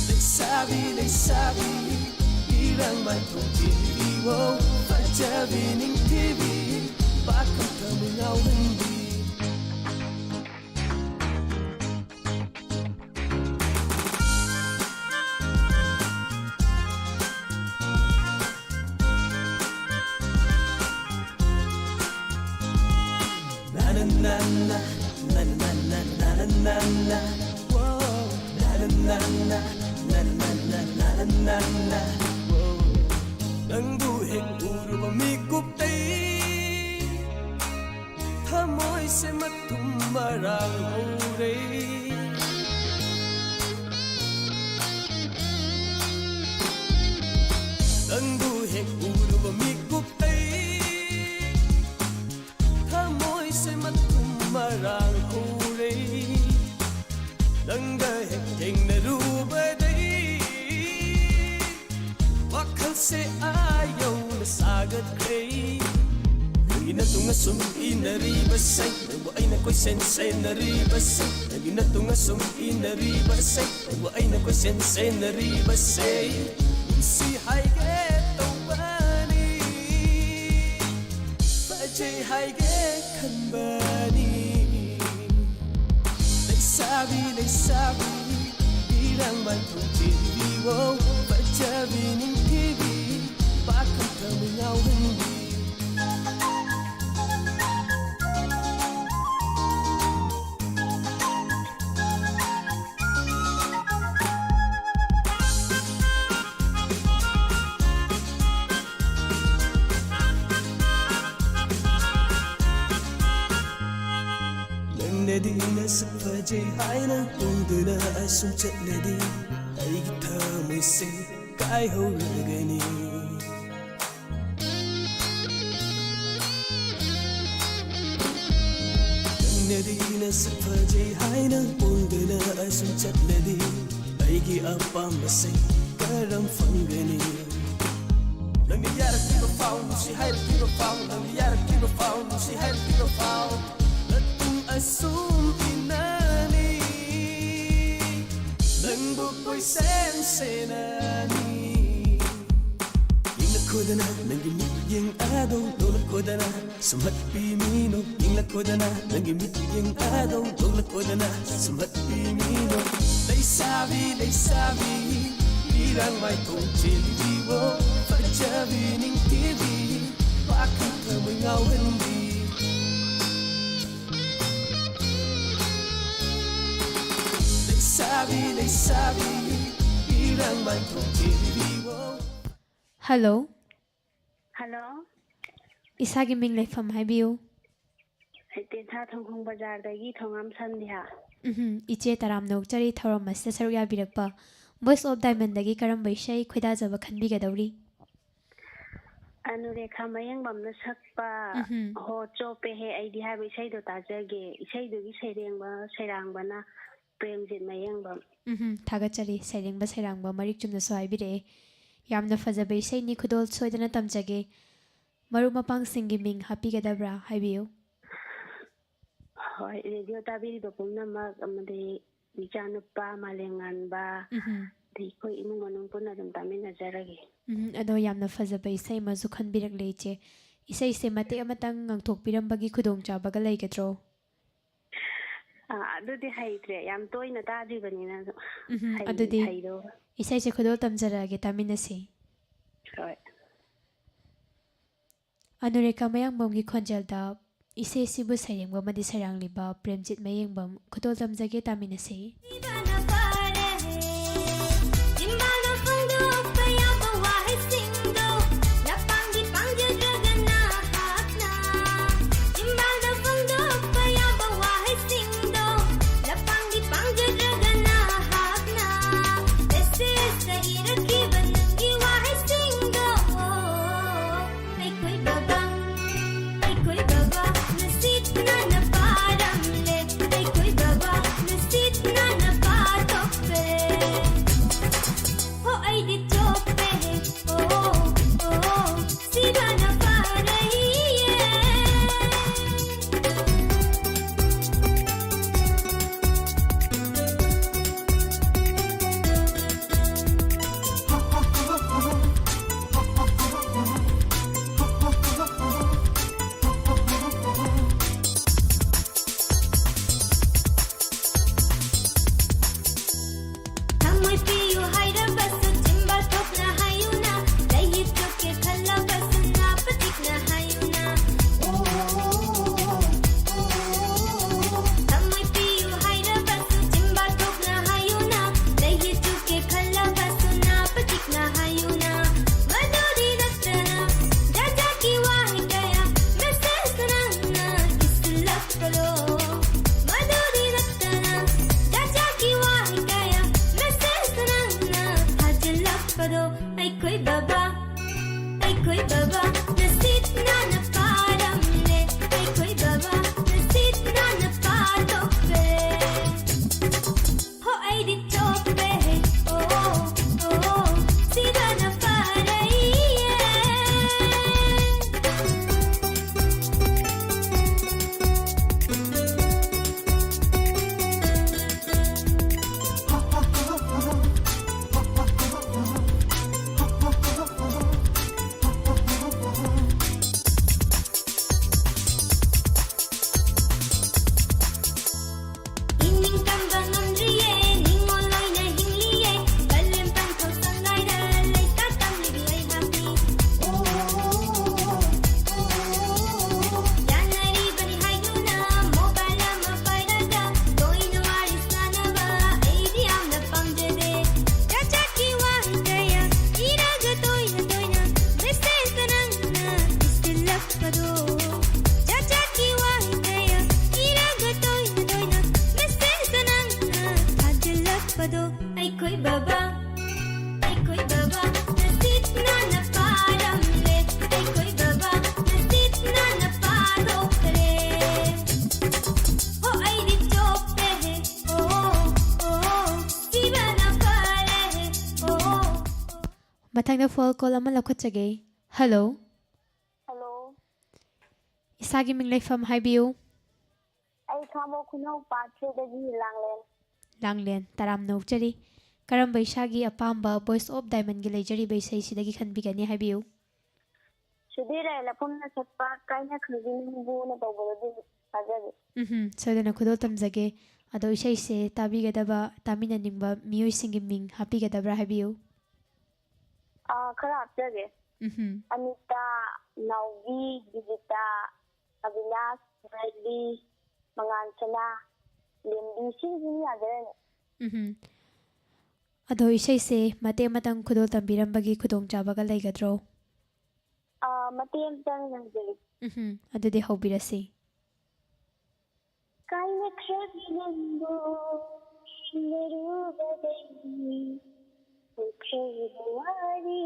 ꯂꯩꯁꯥꯕꯤ, ꯂꯩꯁꯥꯕꯤ, ꯏꯔꯥꯡ ꯃꯥꯏꯊꯣꯡ ꯆꯦꯜꯂꯤꯕꯤꯕꯣ꯫ ꯐꯖꯕꯤ ꯅꯤꯡꯊꯤꯕꯤ, ꯄꯥꯈꯪ ꯊꯃꯣꯏ ꯉꯥꯎꯍꯟꯕꯤ꯫ ꯅꯪꯕꯨ ꯍꯦꯛ ꯎꯔꯨꯕ ꯃꯤꯀꯨꯞꯇꯩ ꯊꯃꯣꯏꯁꯦ ꯃꯊꯨꯝ ꯃꯔꯥꯡ ꯍꯧꯔꯦ꯫ ꯅꯪꯕꯨ ꯍꯦꯛ ꯎꯔꯨꯕ ꯃꯤꯀꯨꯞꯇꯩ ꯊꯃꯣꯏꯁꯦ ꯃꯊꯨꯝ ꯃꯔꯥꯡ ꯍꯧꯔꯦ꯫ ꯅꯪꯒ ꯍꯦꯛ ꯊꯦꯡꯅꯔꯨꯕ ꯁꯨꯝ ꯏꯟꯅꯔꯤꯕꯁꯦ, ꯅꯪꯕꯨ ꯑꯩꯅ ꯀꯣꯏꯁꯦꯟ ꯁꯦꯟꯅꯔꯤꯕꯁꯦ, ꯅꯪꯒꯤ ꯅꯇꯨꯡ ꯑꯁꯨꯝ ꯏꯟꯅꯔꯤꯕꯁꯦ, ꯅꯪꯕꯨ ꯑꯩꯅ ꯀꯣꯏꯁꯦꯟ ꯁꯦꯟꯅꯔꯤꯕꯁꯦ, ꯅꯨꯡꯁꯤ ꯍꯥꯏꯒꯦ ꯇꯧꯕꯅꯤ, ꯐꯖꯩ ꯍꯥꯏꯒꯦ ꯈꯟꯕꯅꯤ꯫ ꯂꯩꯁꯥꯕꯤ, ꯂꯩꯁꯥꯕꯤ, ꯏꯔꯥꯡ ꯃꯥꯏꯊꯣꯡ ꯆꯦꯟꯕꯤꯌꯣ, ꯐꯖꯕꯤ ꯅꯤꯡꯊꯤꯕꯤ, ꯄꯥꯈꯪ ꯊꯃꯣꯏ ꯉꯥꯎꯍꯟꯕꯤ꯫ ꯅꯪꯅꯗꯤ ꯅꯁꯛ ꯐꯖꯩ ꯍꯥꯏꯅ ꯄꯣꯡꯗꯨꯅ ꯑꯁꯨꯝ ꯆꯠꯂꯗꯤ ꯑꯩꯒꯤ ꯊꯃꯣꯏꯁꯦ ꯀꯥꯏꯍꯧꯔꯒꯅꯤ꯫ ꯅꯪꯅꯗꯤ ꯅꯁꯛ ꯐꯖꯩ ꯍꯥꯏꯅ ꯄꯣꯡꯗꯨꯅ ꯑꯁꯨꯝ ꯆꯠꯂꯗꯤ ꯑꯩꯒꯤ ꯑꯄꯥꯝꯕꯁꯦ ꯀꯔꯝ ꯐꯪꯒꯅꯤ? ꯅꯪꯅ ꯌꯥꯔꯛꯇ꯭ꯔꯤꯕ ꯐꯥꯎ, ꯅꯨꯡꯁꯤ ꯍꯥꯏꯔꯛꯇ꯭ꯔꯤꯕ ꯐꯥꯎ, ꯅꯪꯅ ꯌꯥꯔꯛꯇ꯭ꯔꯤꯕ ꯐꯥꯎ, ꯅꯨꯡꯁꯤ ꯍꯥꯏꯔꯛꯇ꯭ꯔꯤꯕ ꯐꯥꯎ, ꯅꯇꯨꯡ ꯑꯁꯨꯝ ꯏꯟꯅꯅꯤ꯫ ꯅꯪꯕꯨ ꯀꯣꯏꯁꯦꯟ ꯁꯦꯟꯅꯅꯤ꯫ ꯌꯦꯡꯂꯛꯈꯣꯗꯅ ꯅꯪꯒꯤ ꯃꯤꯠꯌꯦꯡ ꯑꯗꯣ ꯅꯣꯛꯂꯛꯈꯣꯗꯅ ꯁꯨꯝꯍꯠꯄꯤꯃꯤꯅꯣ꯫ ꯌꯦꯡꯂꯛꯈꯣꯗꯅ ꯅꯪꯒꯤ ꯃꯤꯠꯌꯦꯡ ꯑꯗꯣ ꯅꯣꯛꯂꯛꯈꯣꯗꯅ ꯁꯨꯝꯍꯠꯄꯤꯃꯤꯅꯣ꯫ ꯂꯩꯁꯥꯕꯤ, ꯂꯩꯁꯥꯕꯤ, ꯏꯔꯥꯡ ꯃꯥꯏꯊꯣꯡ ꯆꯦꯟꯕꯤꯌꯣ꯫ ꯐꯖꯕꯤ ꯅꯤꯡꯊꯤꯕꯤ, ꯄꯥꯈꯪ ꯊꯃꯣꯏ ꯉꯥꯎꯍꯟꯕꯤ꯫ ꯂꯩꯁꯥꯕꯤ, ꯂꯩꯁꯥꯕꯤ, ꯏꯔꯥꯡ ꯃꯥꯏꯊꯣꯡ ꯆꯦꯟꯕꯤꯌꯣ꯫ ꯍꯜꯂꯣ꯫ ꯍꯜꯂꯣ꯫ ꯏꯁꯥꯒꯤ ꯃꯤꯡ ꯂꯩꯐꯝ ꯍꯥꯏꯕꯤꯌꯨ꯫ ꯑꯩ ꯇꯦꯟꯊꯥ ꯊꯣꯡꯈꯣꯡ ꯕꯖꯥꯔꯗꯒꯤ ꯊꯣꯉꯥꯝ ꯁꯟꯙ꯭ꯌꯥ꯫ ꯎꯝꯍꯨꯝ, ꯏꯆꯦ ꯇꯔꯥꯝꯅ ꯑꯣꯛꯆꯔꯤ ꯊꯧꯔꯝ ꯑꯁꯤꯗ ꯁꯔꯨꯛ ꯌꯥꯕꯤꯔꯛꯄ꯫ Voice of Diamondꯗꯒꯤ ꯀꯔꯝꯕ ꯏꯁꯩ ꯈꯣꯏꯗꯥꯖꯕ ꯈꯟꯕꯤꯒꯗꯧꯔꯤ? ꯑꯅꯨꯔꯦꯈꯥ ꯃꯌꯦꯡꯕꯝꯅ ꯁꯛꯄ ꯎꯝꯍꯨꯝ꯫ "ꯍꯣ ꯆꯣꯞꯄꯦꯍꯦ ꯑꯩꯗꯤ" ꯍꯥꯏꯕ ꯏꯁꯩꯗꯣ ꯇꯥꯖꯒꯦ꯫ ꯏꯁꯩꯗꯨꯒꯤ ꯁꯩꯔꯦꯡꯕ ꯁꯩꯔꯥꯡꯕꯅ ꯄ꯭ꯔꯦꯝꯖꯤꯠ ꯃꯌꯦꯡꯕꯝ꯫ ꯎꯝꯍꯨꯝ, ꯊꯥꯒꯠꯆꯔꯤ꯫ ꯁꯩꯔꯦꯡꯕ ꯁꯩꯔꯥꯡꯕ ꯃꯔꯤꯛ ꯆꯨꯝꯅꯁꯨ ꯍꯥꯏꯕꯤꯔꯛꯑꯦ꯫ ꯌꯥꯝꯅ ꯐꯖꯕ ꯏꯁꯩꯅꯤ, ꯈꯨꯗꯣꯜ ꯁꯣꯏꯗꯅ ꯇꯝꯖꯒꯦ꯫ ꯃꯔꯨꯞ ꯃꯄꯥꯡꯁꯤꯡꯒꯤ ꯃꯤꯡ ꯍꯥꯞꯄꯤꯒꯗꯕ꯭ꯔꯥ? ꯍꯥꯏꯕꯤꯌꯨ꯫ ꯍꯣꯏ, ꯔꯦꯗꯤꯑꯣ ꯇꯥꯕꯤꯔꯤꯕ ꯄꯨꯝꯅꯃꯛ, ꯑꯃꯗꯤ ꯏꯆꯥꯅꯨꯄꯥ ꯃꯥꯂꯦꯝꯉꯥꯟꯕ, ꯎꯝꯍꯨꯝ꯫ ꯑꯗꯩ ꯑꯩꯈꯣꯏ ꯏꯃꯨꯡ ꯃꯅꯨꯡ ꯄꯨꯟꯅ ꯑꯗꯨꯝ ꯇꯥꯃꯤꯟꯅꯖꯔꯒꯦ꯫ ꯎꯝꯍꯨꯝ, ꯑꯗꯣ ꯌꯥꯝꯅ ꯐꯖꯕ ꯏꯁꯩ ꯑꯃꯁꯨ ꯈꯟꯕꯤꯔꯛꯂꯦ ꯏꯆꯦ꯫ ꯏꯁꯩꯁꯦ ꯃꯇꯦꯛ ꯑꯃꯇꯪ ꯉꯪꯊꯣꯛꯄꯤꯔꯝꯕꯒꯤ ꯈꯨꯗꯣꯡꯆꯥꯕꯒ ꯂꯩꯒꯗ꯭ꯔꯣ? ꯑꯥ, ꯑꯗꯨꯗꯤ ꯍꯩꯇ꯭ꯔꯦ, ꯌꯥꯝ ꯇꯣꯏꯅ ꯇꯥꯗ꯭ꯔꯤꯕꯅꯤꯅ꯫ ꯎꯝꯍꯨꯝ, ꯍꯩ- ꯑꯗꯨꯗꯤ ꯍꯩꯔꯣ꯫ ꯏꯁꯩꯁꯦ ꯈꯨꯗꯣꯜ ꯇꯝꯖꯔꯛꯑꯒꯦ, ꯇꯥꯃꯤꯟꯅꯁꯤ꯫ ꯍꯣꯏ꯫ ꯑꯅꯨꯔꯦꯈꯥ ꯃꯌꯥꯡꯕꯝꯒꯤ ꯈꯣꯟꯖꯦꯜꯗ ꯏꯁꯩꯁꯤꯕꯨ ꯁꯩꯔꯦꯡꯕ ꯑꯃꯗꯤ ꯁꯩꯔꯥꯡꯂꯤꯕ ꯄ꯭ꯔꯦꯝꯖꯤꯠ ꯃꯌꯦꯡꯕꯝ, ꯈꯨꯗꯣꯜ ꯇꯝꯖꯒꯦ, ꯇꯥꯃꯤꯟꯅꯁꯤ꯫ ꯑꯩꯈꯣꯏ ꯕꯕꯥ, ꯑꯩꯈꯣꯏ ꯕꯕꯥ, ꯅꯁꯤꯠ ꯅꯥꯟꯅ ꯄꯥꯔꯝꯂꯦ꯫ ꯑꯩꯈꯣꯏ ꯕꯕꯥ, ꯅꯁꯤꯠ ꯅꯥꯟꯅ ꯄꯥꯊꯣꯛꯈ꯭ꯔꯦ꯫ ꯍꯣ, ꯑꯩꯗꯤ ꯆꯣꯞꯄꯦꯍꯦ꯫ ꯑꯣ, ꯑꯣ, ꯁꯤꯕꯅ ꯐꯔꯦꯍꯦ꯫ ꯑꯣ, ꯑꯣ꯫ ꯃꯊꯪꯗ ꯐꯣꯟ ꯀꯣꯜ ꯑꯃ ꯂꯧꯈꯠꯆꯒꯦ꯫ ꯍꯜꯂꯣ꯫ ꯍꯜꯂꯣ꯫ ꯏꯁꯥꯒꯤ ꯃꯤꯡ ꯂꯩꯐꯝ ꯍꯥꯏꯕꯤꯌꯨ꯫ ꯑꯩ ꯈꯥꯡꯕꯣꯛ ꯈꯨꯅꯧ ꯄꯥꯠ ꯊ꯭ꯔꯤꯗꯒꯤ ꯂꯥꯡꯂꯦꯟ꯫ ꯂꯥꯡꯂꯦꯟ, ꯇꯔꯥꯝꯅ ꯑꯣꯛꯆꯔꯤ꯫ ꯀꯔꯝꯕ ꯏꯁꯥꯒꯤ ꯑꯄꯥꯝꯕ Voice of Diamondꯒꯤ ꯂꯩꯖꯔꯤꯕ ꯏꯁꯩꯁꯤꯗꯒꯤ ꯈꯟꯕꯤꯒꯅꯤ ꯍꯥꯏꯕꯤꯌꯨ꯫ ꯁꯨꯙꯤꯔ ꯂꯩꯔꯥꯂꯛꯄꯝꯅ ꯁꯛꯄ ꯀꯥꯏꯅꯈ꯭ꯔꯕꯤ ꯅꯪꯕꯨꯅ ꯇꯧꯕꯗꯨ ꯑꯗꯨ ꯇꯥꯖꯒꯦ꯫ ꯎꯝꯍꯨꯝ, ꯁꯣꯏꯗꯅ ꯈꯨꯗꯣꯜ ꯇꯝꯖꯒꯦ꯫ ꯑꯗꯣ ꯏꯁꯩꯁꯦ ꯇꯥꯕꯤꯒꯗꯕ, ꯇꯥꯃꯤꯟꯅꯅꯤꯡꯕ ꯃꯤꯑꯣꯏꯁꯤꯡꯒꯤ ꯃꯤꯡ ꯍꯥꯞꯄꯤꯒꯗꯕ꯭ꯔꯥ ꯍꯥꯏꯕꯤꯌꯨ꯫ ꯑꯥ, ꯈꯔ ꯍꯥꯞꯆꯒꯦ꯫ ꯎꯝꯍꯨꯝ꯫ ꯑꯅꯤꯇꯥ, ꯅꯥꯎꯕꯤ, ꯕꯤꯖꯤꯇꯥ, ꯑꯕꯤꯅꯥꯁ, ꯕ꯭ꯔꯦꯗꯂꯤ, ꯃꯉꯥꯟ ꯁꯅꯥ, ꯂꯦꯝꯕꯤ, ꯁꯤꯁꯤꯡ ꯌꯥꯖꯔꯅꯤ꯫ ꯎꯝꯍꯨꯝ꯫ ꯑꯗꯣ ꯏꯁꯩꯁꯦ ꯃꯇꯦꯛ ꯑꯃꯇꯪ ꯈꯨꯗꯣꯜ ꯇꯝꯕꯤꯔꯝꯕꯒꯤ ꯈꯨꯗꯣꯡꯆꯥꯕꯒ ꯂꯩꯒꯗ꯭ꯔꯣ? ꯑꯥ, ꯃꯇꯦꯛ ꯑꯃꯇꯪ ꯉꯪꯖꯒꯦ꯫ ꯎꯝꯍꯨꯝ꯫ ꯑꯗꯨꯗꯤ ꯍꯧꯕꯤꯔꯁꯤ꯫ ꯀꯥꯏꯅꯈ꯭ꯔꯕꯤ ꯅꯪꯕꯨ ꯊꯦꯡꯅꯔꯨꯕꯗꯒꯤ ꯍꯧꯈ꯭ꯔꯕ ꯋꯥꯔꯤ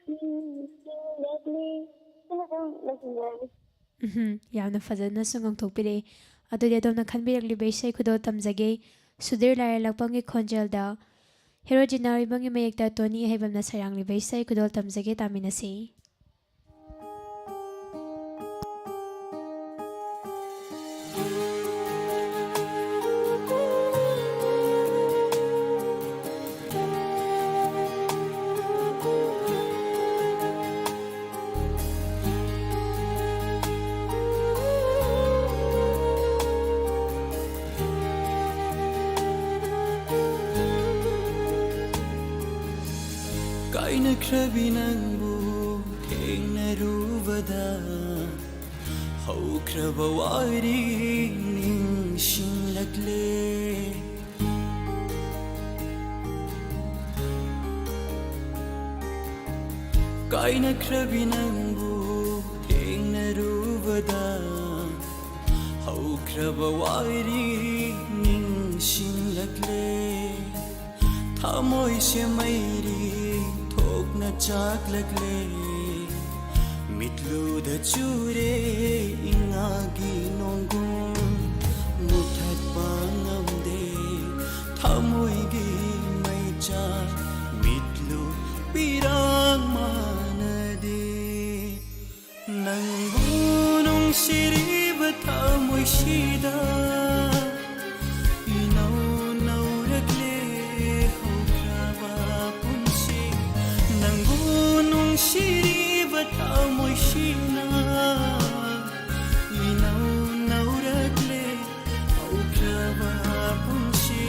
ꯅꯤꯡꯁꯤꯡꯂꯛꯂꯦ꯫ ꯁꯤꯅ ꯑꯗꯨꯝ ꯂꯣꯏꯁꯤꯟꯖꯔꯒꯦ꯫ ꯎꯝꯍꯨꯝ, ꯌꯥꯝꯅ ꯐꯖꯅꯁꯨ ꯉꯥꯡꯊꯣꯛꯄꯤꯔꯛꯑꯦ꯫ ꯑꯗꯨꯗꯤ ꯑꯗꯣꯝꯅ ꯈꯟꯕꯤꯔꯛꯂꯤꯕ ꯏꯁꯩ ꯈꯨꯗꯣꯜ ꯇꯝꯖꯒꯦ꯫ ꯁꯨꯙꯤꯔ ꯂꯩꯔꯥꯂꯛꯄꯝꯒꯤ ꯈꯣꯟꯖꯦꯜꯗ ꯍꯦꯔꯣꯖꯤꯅꯥ ꯑꯣꯏꯕꯝꯒꯤ ꯃꯌꯦꯛꯇ ꯇꯣꯅꯤ ꯑꯍꯩꯕꯝꯅ ꯁꯩꯔꯥꯡꯂꯤꯕ ꯏꯁꯩ ꯈꯨꯗꯣꯜ ꯇꯝꯖꯒꯦ, ꯇꯥꯃꯤꯟꯅꯁꯤ꯫ ꯀꯥꯏꯅꯈ꯭ꯔꯕꯤ ꯅꯪꯕꯨ ꯊꯦꯡꯅꯔꯨꯕꯗ ꯍꯧꯈ꯭ꯔꯕ ꯋꯥꯔꯤ ꯅꯤꯡꯁꯤꯡꯂꯛꯂꯦ꯫ ꯀꯥꯏꯅꯈ꯭ꯔꯕꯤ ꯅꯪꯕꯨ ꯊꯦꯡꯅꯔꯨꯕꯗ ꯍꯧꯈ꯭ꯔꯕ ꯋꯥꯔꯤ ꯅꯤꯡꯁꯤꯡꯂꯛꯂꯦ꯫ ꯊꯃꯣꯏꯁꯦ ꯃꯩꯔꯤ ꯊꯣꯛꯅ ꯆꯥꯛꯂꯛꯂꯦ, ꯃꯤꯠꯂꯨꯗ ꯆꯨꯔꯦ ꯏꯉꯥꯒꯤ ꯅꯣꯡꯒꯨꯝ꯫ ꯃꯨꯊꯠꯄ ꯉꯝꯗꯦ ꯊꯃꯣꯏꯒꯤ ꯃꯩꯆꯥꯛ, ꯃꯤꯠꯂꯨ ꯄꯤꯔꯥꯡ ꯃꯥꯟꯅꯗꯦ꯫ ꯅꯪꯕꯨ ꯅꯨꯡꯁꯤꯔꯤꯕ ꯊꯃꯣꯏꯁꯤꯗ ꯏꯅꯧ ꯅꯧꯔꯛꯂꯦ ꯍꯧꯈ꯭ꯔꯕ ꯄꯨꯟꯁꯤ꯫ ꯅꯪꯕꯨ ꯅꯨꯡꯁꯤꯔꯤꯕ ꯊꯃꯣꯏꯁꯤꯅ ꯏꯅꯧ ꯅꯧꯔꯛꯂꯦ ꯍꯧꯈ꯭ꯔꯕ ꯄꯨꯟꯁꯤ꯫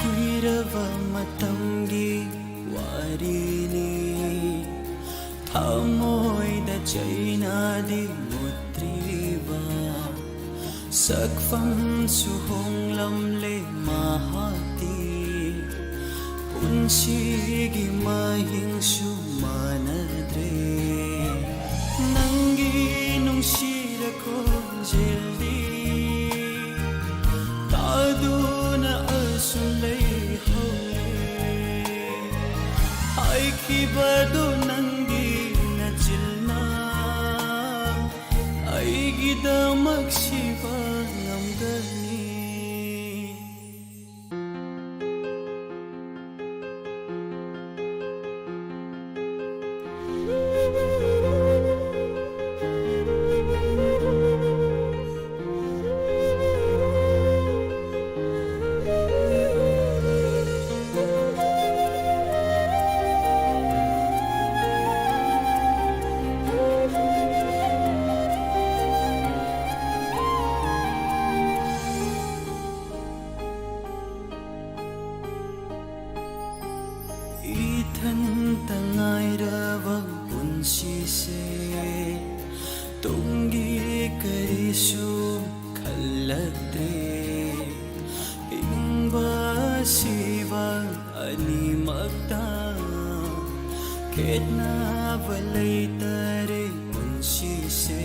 ꯀꯨꯏꯔꯕ ꯃꯇꯝꯒꯤ ꯋꯥꯔꯤꯅꯤ, ꯊꯃꯣꯏꯗ ꯆꯩꯅꯥꯗꯤ ꯃꯨꯠꯇ꯭ꯔꯤꯕ, ꯁꯛꯐꯝꯁꯨ ꯍꯣꯡꯂꯝꯂꯦ ꯃꯍꯥꯛꯇꯤ, ꯄꯨꯟꯁꯤꯒꯤ ꯃꯍꯤꯡꯁꯨ ꯃꯥꯟꯅꯗ꯭ꯔꯦ꯫ ꯅꯪꯒꯤ ꯅꯨꯡꯁꯤꯔ ꯈꯣꯟꯖꯦꯜꯗꯤ ꯇꯥꯗꯨꯅ ꯑꯁꯨꯝ ꯂꯩꯍꯧꯔꯦ꯫ ꯍꯥꯏꯈꯤꯕꯗꯨ ꯅꯪꯒꯤ ꯅꯆꯤꯟꯅ ꯑꯩꯒꯤꯗꯃꯛ ꯁꯤꯕ ꯉꯝꯒꯅꯤ꯫ ꯈꯦꯠꯅꯕ ꯂꯩꯇꯔꯦ ꯄꯨꯟꯁꯤꯁꯦ꯫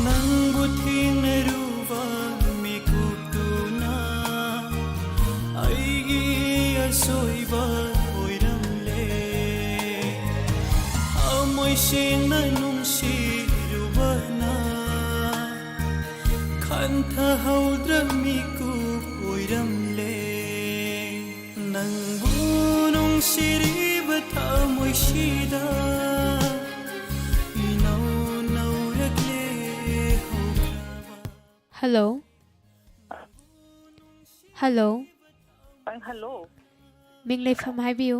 ꯅꯪꯕꯨ ꯊꯦꯡꯅꯔꯨꯕ ꯃꯤꯀꯨꯞꯇꯨꯅ ꯑꯩꯒꯤ ꯑꯁꯣꯏꯕ ꯑꯣꯏꯔꯝꯂꯦ꯫ ꯊꯃꯣꯏ ꯁꯦꯡꯅ ꯅꯨꯡꯁꯤꯔꯨꯕꯅ ꯈꯟꯊꯍꯧꯗ꯭ꯔ ꯃꯤꯀꯨꯞ ꯑꯣꯏꯔꯝꯂꯦ꯫ ꯅꯪꯕꯨ ꯅꯨꯡꯁꯤꯔꯤꯕ ꯊꯃꯣꯏꯁꯤꯗ ꯏꯅꯧ ꯅꯧꯔꯛꯂꯦ ꯍꯧꯈ꯭ꯔꯕ꯫ ꯍꯜꯂꯣ꯫ ꯍꯜꯂꯣ꯫ ꯑꯪ, ꯍꯜꯂꯣ꯫ ꯃꯤꯡ ꯂꯩꯐꯝ ꯍꯥꯏꯕꯤꯌꯨ꯫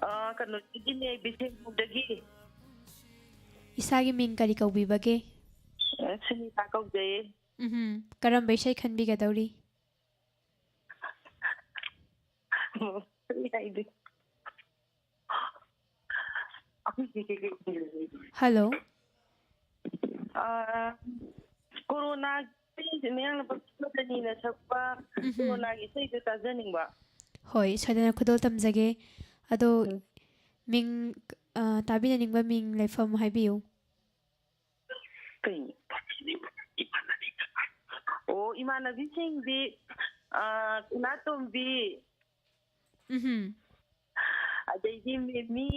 ꯑ, ꯀꯩꯅꯣꯗꯒꯤꯅꯦ, ꯕꯤꯁꯦꯝꯄꯨꯔꯗꯒꯤ꯫ ꯏꯁꯥꯒꯤ ꯃꯤꯡ ꯀꯔꯤ ꯀꯧꯕꯤꯕꯒꯦ? ꯑ, ꯁꯨꯅꯤꯇꯥ ꯀꯧꯖꯩꯌꯦ꯫ ꯎꯝꯍꯨꯝ꯫ ꯀꯔꯝꯕ ꯏꯁꯩ ꯈꯟꯕꯤꯒꯗꯧꯔꯤ? ꯑꯣ, ꯀꯔꯤ ꯍꯥꯏꯗꯤ? ꯍꯜꯂꯣ꯫ ꯑ, ꯀꯣꯔꯣꯅꯥꯒꯤ ꯃꯌꯥꯝꯅ ꯄꯪꯁꯛꯅꯅꯤꯅ ꯁꯛꯄ ꯎꯝꯍꯨꯝ꯫ ꯀꯣꯔꯣꯅꯥꯒꯤ ꯏꯁꯩꯗꯣ ꯇꯥꯖꯅꯤꯡꯕ꯫ ꯍꯣꯏ, ꯁꯣꯏꯗꯅ ꯈꯨꯗꯣꯜ ꯇꯝꯖꯒꯦ꯫ ꯑꯗꯣ ꯎꯝ꯫ ꯃꯤꯡ, ꯑ, ꯇꯥꯕꯤꯅꯅꯤꯡꯕ ꯃꯤꯡ ꯂꯩꯐꯝ ꯍꯥꯏꯕꯤꯌꯨ꯫ ꯀꯩꯅꯣ? ꯑꯣ, ꯏꯃꯥꯟꯅꯕꯤꯁꯤꯡꯗꯤ, ꯑ, ꯁꯅꯥꯇꯣꯝꯕꯤ, ꯎꯝꯍꯨꯝ꯫ ꯑꯗꯩꯗꯤ ꯃꯦꯃꯤ꯫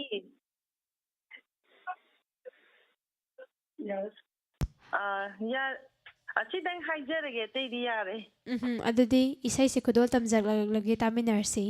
ꯑ, ꯌꯥ-, ꯑꯁꯤꯗꯪ ꯍꯥꯏꯖꯔꯒꯦ, ꯑꯇꯩꯗꯤ ꯌꯥꯔꯦ꯫ ꯎꯝꯍꯨꯝ꯫ ꯑꯗꯨꯗꯤ ꯏꯁꯩꯁꯦ ꯈꯨꯗꯣꯜ ꯇꯝꯖꯔꯛꯂꯒꯦ, ꯇꯥꯃꯤꯟꯅꯔꯁꯤ꯫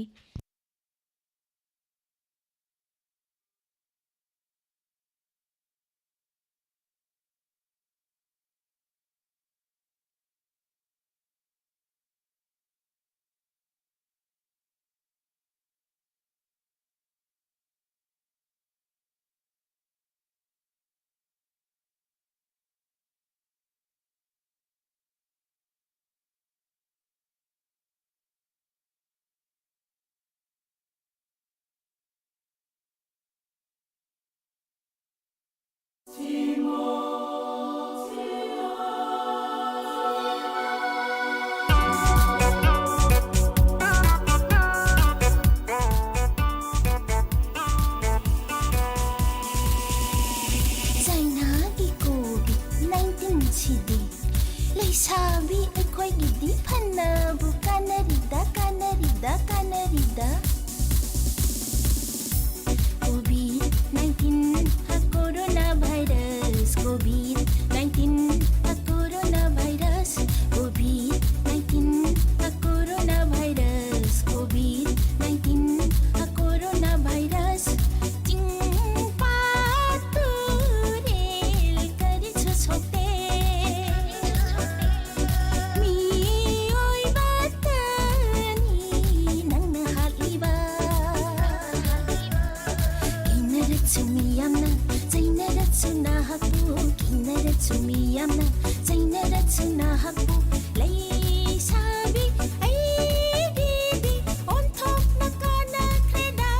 ꯌꯥꯝꯅ ꯆꯩꯅꯔꯁꯨ ꯅꯍꯥꯛꯄꯨ ꯂꯩꯁꯥꯕꯤ ꯑꯩꯒꯤꯗꯤ ꯑꯣꯟꯊꯣꯛꯅ ꯀꯥꯟꯅꯈ꯭ꯔꯦꯗ,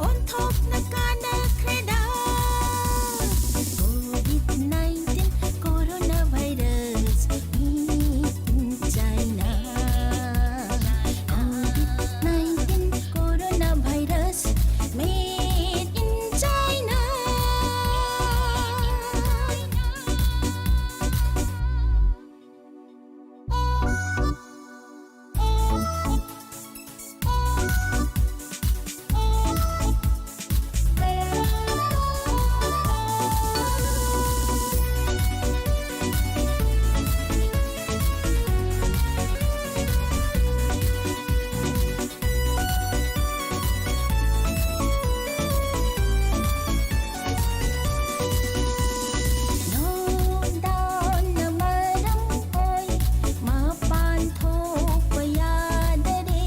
ꯑꯣꯟꯊꯣꯛꯅ ꯀꯥꯟꯅꯈ꯭ꯔꯦꯗ꯫ COVID nineteen coronavirus made in China. COVID nineteen coronavirus made in China. Lockdownꯅ ꯃꯔꯝ ꯑꯣꯏ ꯃꯄꯥꯟ ꯊꯣꯛꯄ ꯌꯥꯗꯔꯦ,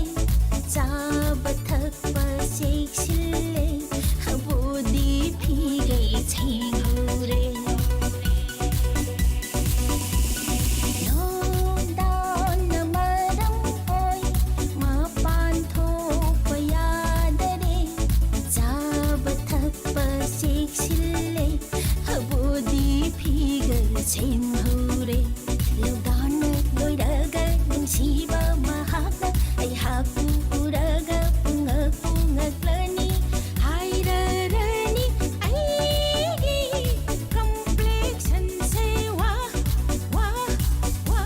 ꯆꯥꯕ ꯊꯛꯄ ꯆꯦꯛꯁꯤꯜꯂꯦ, body figure ꯁꯦꯝꯍꯧꯔꯦ꯫ Lockdownꯅ ꯃꯔꯝ ꯑꯣꯏ ꯃꯄꯥꯟ ꯊꯣꯛꯄ ꯌꯥꯗꯔꯦ, ꯆꯥꯕ ꯊꯛꯄ ꯆꯦꯛꯁꯤꯜꯂꯦ, body figure ꯁꯦꯝꯍꯧꯔꯦ꯫ Lockdownꯅ ꯂꯣꯏꯔꯒ ꯅꯨꯡꯁꯤꯕ ꯃꯍꯥꯛꯅ ꯑꯩꯍꯥꯛꯄꯨ ꯎꯔꯒ ꯄꯨꯡꯉꯛ ꯄꯨꯡꯉꯛꯂꯅꯤ, ꯍꯥꯏꯔꯔꯅꯤ ꯑꯩꯒꯤ complexionꯁꯦ ꯋꯥ, ꯋꯥ, ꯋꯥ꯫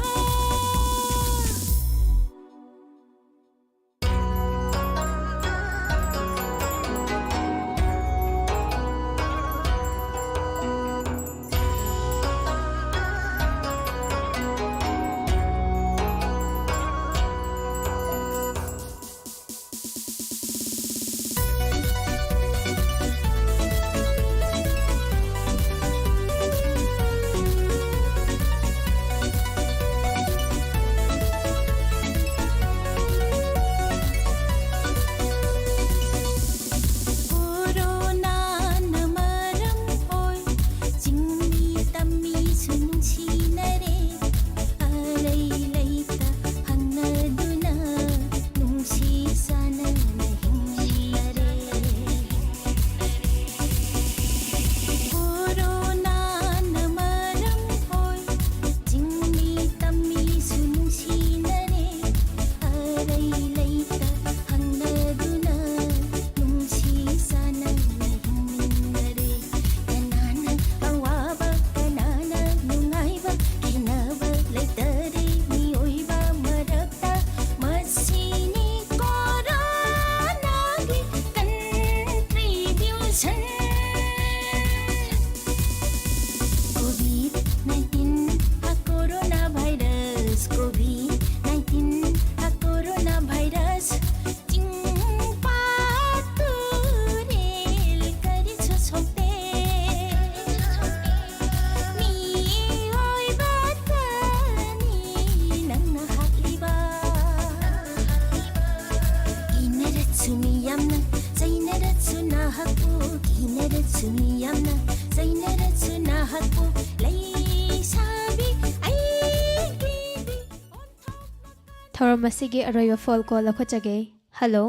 ꯊꯧꯔꯝ ꯑꯁꯤꯒꯤ ꯑꯔꯣꯏꯕ ꯐꯣꯟ ꯀꯣꯜ ꯂꯧꯈꯠꯆꯒꯦ꯫ ꯍꯜꯂꯣ꯫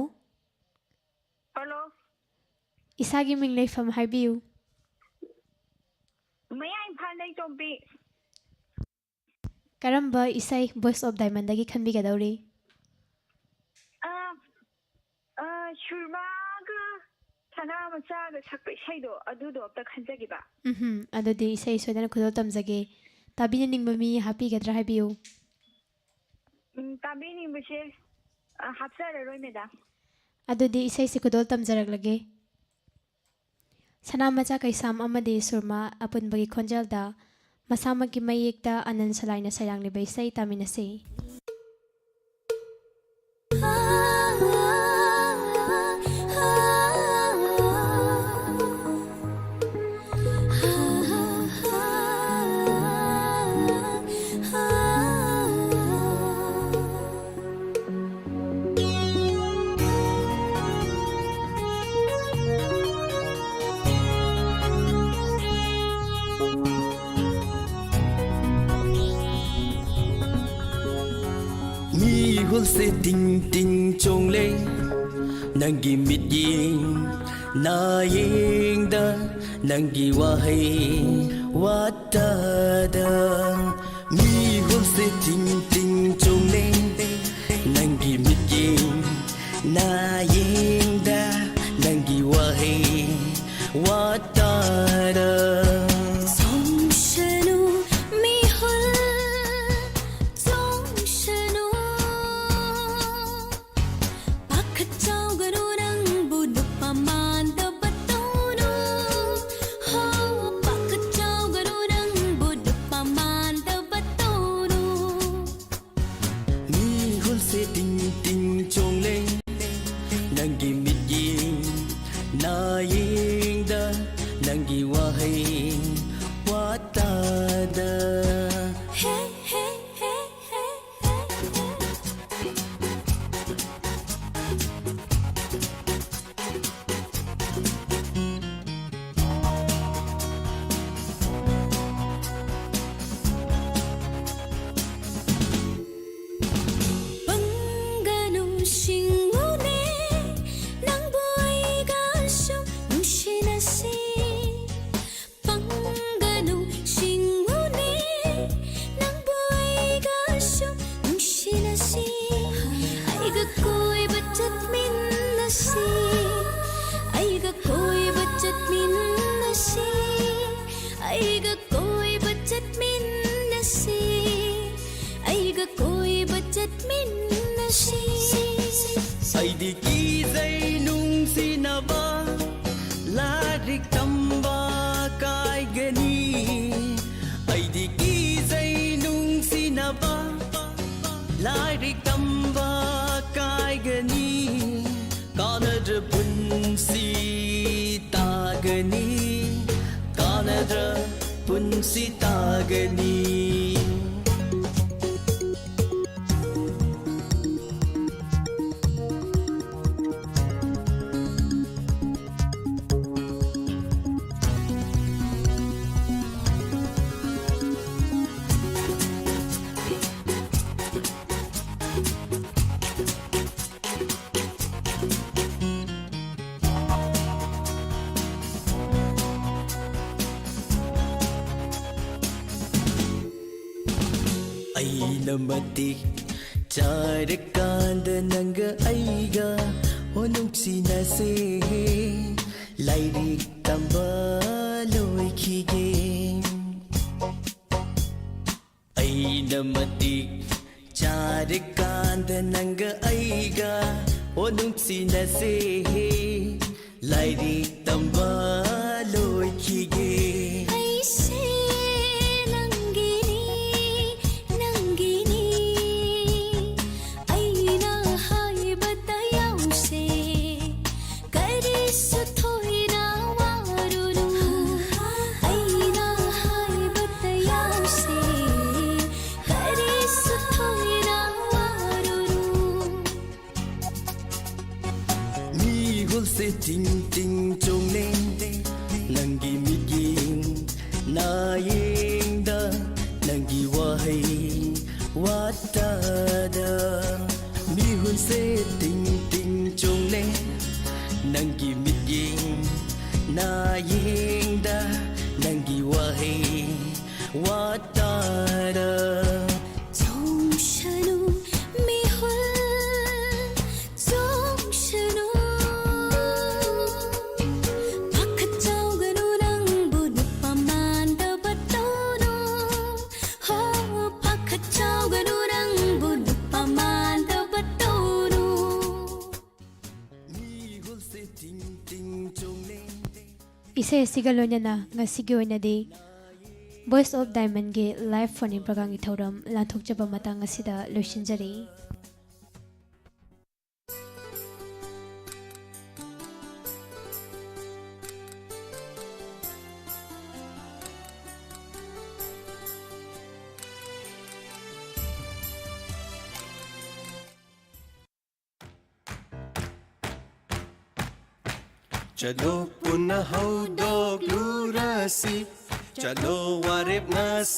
ꯍꯜꯂꯣ꯫ ꯏꯁꯥꯒꯤ ꯃꯤꯡ ꯂꯩꯐꯝ ꯍꯥꯏꯕꯤꯌꯨ꯫ ꯃꯌꯥ ꯏꯝꯐꯥꯜꯗꯩ ꯇꯣꯝꯕꯤ꯫ ꯀꯔꯝꯕ ꯏꯁꯩ Voice of Diamondꯗꯒꯤ ꯈꯟꯕꯤꯒꯗꯧꯔꯤ? ꯑ, ꯑ, ꯁꯨꯔꯃꯥꯒ ꯁꯅꯥ ꯃꯆꯥꯒ ꯁꯛꯄ ꯏꯁꯩꯗꯣ, ꯑꯗꯨꯗꯣ ꯑꯝꯇ ꯈꯟꯖꯒꯦꯕ꯫ ꯎꯝꯍꯨꯝ, ꯑꯗꯨꯗꯤ ꯏꯁꯩ ꯁꯣꯏꯗꯅ ꯈꯨꯗꯣꯜ ꯇꯝꯖꯒꯦ꯫ ꯇꯥꯕꯤꯅꯤꯡꯕ ꯃꯤ ꯍꯥꯞꯄꯤꯒꯗ꯭ꯔꯥ ꯍꯥꯏꯕꯤꯌꯨ꯫ ꯎꯝ, ꯇꯥꯕꯤꯅꯤꯡꯕꯁꯦ, ꯑ, ꯍꯥꯞꯆꯔꯔꯣꯏ, ꯃꯦꯗꯥꯝ꯫ ꯑꯗꯨꯗꯤ ꯏꯁꯩꯁꯤ ꯈꯨꯗꯣꯜ ꯇꯝꯖꯔꯛꯂꯒꯦ꯫ ꯁꯅꯥꯃꯆꯥ ꯀꯩꯁꯥꯝ ꯑꯃꯗꯤ ꯁꯨꯔꯃꯥ ꯑꯄꯨꯟꯕꯒꯤ ꯈꯣꯟꯖꯦꯜꯗ ꯃꯁꯥꯃꯛꯀꯤ ꯃꯌꯦꯛꯇ ꯑꯅꯟ ꯁꯂꯥꯏꯅ ꯁꯩꯔꯥꯡꯂꯤꯕ ꯏꯁꯩ ꯇꯥꯃꯤꯟꯅꯁꯤ꯫ ꯃꯤꯍꯨꯜꯁꯦ ꯇꯤꯡ ꯇꯤꯡ ꯆꯣꯡꯂꯦ, ꯅꯪꯒꯤ ꯃꯤꯠꯌꯦꯡ ꯅꯥꯌꯦꯡꯗ, ꯅꯪꯒꯤ ꯋꯥꯍꯩ ꯋꯥꯇꯥꯗ꯫ ꯃꯤꯍꯨꯜꯁꯦ ꯇꯤꯡ ꯇꯤꯡ ꯆꯣꯡꯂꯦ, ꯅꯪꯒꯤ ꯃꯤꯠꯌꯦꯡ ꯅꯥꯌꯦꯡꯗ, ꯅꯪꯒꯤ ꯋꯥꯍꯩ ꯋꯥꯇꯥꯗ꯫ ꯆꯣꯡꯁꯅꯨ ꯃꯤꯍꯨꯜ, ꯆꯣꯡꯁꯅꯨ꯫ ꯄꯥꯈꯠꯆꯧꯒꯅꯨ, ꯅꯪꯕꯨ ꯅꯨꯄꯥ ꯃꯥꯟꯗꯕ ꯇꯧꯅꯨ꯫ ꯍꯣ, ꯄꯥꯈꯠꯆꯧꯒꯅꯨ, ꯅꯪ ꯑꯩꯒ ꯀꯣꯏꯕ ꯆꯠꯃꯤꯟꯅꯁꯤ, ꯑꯩꯒ ꯀꯣꯏꯕ ꯆꯠꯃꯤꯟꯅꯁꯤ꯫ ꯑꯩꯗꯤ ꯀꯤꯖꯩ ꯅꯨꯡꯁꯤꯅꯕ, ꯂꯥꯏꯔꯤꯛ ꯇꯝꯕ ꯀꯥꯏꯒꯅꯤ꯫ ꯑꯩꯗꯤ ꯀꯤꯖꯩ ꯅꯨꯡꯁꯤꯅꯕ, ꯂꯥꯏꯔꯤꯛ ꯇꯝꯕ ꯀꯥꯏꯒꯅꯤ꯫ ꯀꯥꯟꯅꯗ꯭ꯔ ꯄꯨꯟꯁꯤ ꯇꯥꯒꯅꯤ, ꯀꯥꯟꯅꯗ꯭ꯔ ꯄꯨꯟꯁꯤ ꯇꯥꯒꯅꯤ꯫ ꯑꯩꯅ ꯃꯇꯤꯛ ꯆꯥꯔꯀꯥꯟꯗ ꯅꯪꯒ ꯑꯩꯒ ꯑꯣ ꯅꯨꯡꯁꯤꯅꯁꯦ, ꯂꯥꯏꯔꯤꯛ ꯇꯝꯕ ꯂꯣꯏꯈꯤꯒꯦ꯫ ꯑꯩꯅ ꯃꯇꯤꯛ ꯆꯥꯔꯀꯥꯟꯗ ꯅꯪꯒ ꯑꯩꯒ ꯑꯣ ꯅꯨꯡꯁꯤꯅꯁꯦ, ꯂꯥꯏꯔꯤꯛ ꯇꯝꯕ ꯂꯣꯏꯈꯤꯒꯦ꯫ ꯑꯩꯁꯦ ꯅꯪꯒꯤꯅꯤ, ꯅꯪꯒꯤꯅꯤ, ꯑꯩꯅ ꯍꯥꯏꯕꯗ ꯌꯥꯎꯁꯦ, ꯀꯔꯤꯁꯨ ꯊꯣꯏꯅ ꯋꯥꯔꯨꯅꯨ, ꯑꯩꯅ ꯍꯥꯏꯕꯗ ꯌꯥꯎꯁꯦ, ꯀꯔꯤꯁꯨ ꯊꯣꯏꯅ ꯋꯥꯔꯨꯅꯨ꯫ ꯃꯤꯍꯨꯜꯁꯦ ꯇꯤꯡ ꯇꯤꯡ ꯆꯣꯡꯂꯦ, ꯅꯪꯒꯤ ꯃꯤꯠꯌꯦꯡ ꯅꯥꯌꯦꯡꯗ, ꯅꯪꯒꯤ ꯋꯥꯍꯩ ꯋꯥꯇꯥꯗ꯫ ꯃꯤꯍꯨꯜꯁꯦ ꯇꯤꯡ ꯇꯤꯡ ꯆꯣꯡꯂꯦ, ꯅꯪꯒꯤ ꯃꯤꯠꯌꯦꯡ ꯅꯥꯌꯦꯡꯗ, ꯅꯪꯒꯤ ꯋꯥꯍꯩ ꯋꯥꯇꯥꯗ꯫ ꯆꯣꯡꯁꯅꯨ ꯃꯤꯍꯨꯜ, ꯆꯣꯡꯁꯅꯨ꯫ ꯄꯥꯈꯠꯆꯧꯒꯅꯨ ꯅꯪꯕꯨ ꯅꯨꯄꯥ ꯃꯥꯟ ꯏꯁꯩ ꯑꯁꯤꯒ ꯂꯣꯏꯅꯅ ꯉꯁꯤꯒꯤ ꯑꯣꯏꯅꯗꯤ Voice of Diamondꯒꯤ live phone-in programme-ꯒꯤ ꯊꯧꯔꯝ ꯂꯥꯟꯊꯣꯛꯆꯕ ꯃꯇꯥꯡ ꯑꯁꯤꯗ ꯂꯣꯏꯁꯤꯟꯖꯔꯤ꯫ ꯆꯠꯂꯣ ꯄꯨꯟꯅ ꯍꯧꯗꯣꯛꯂꯨꯔꯁꯤ, ꯆꯠꯂꯣ ꯋꯥꯔꯦꯞꯅ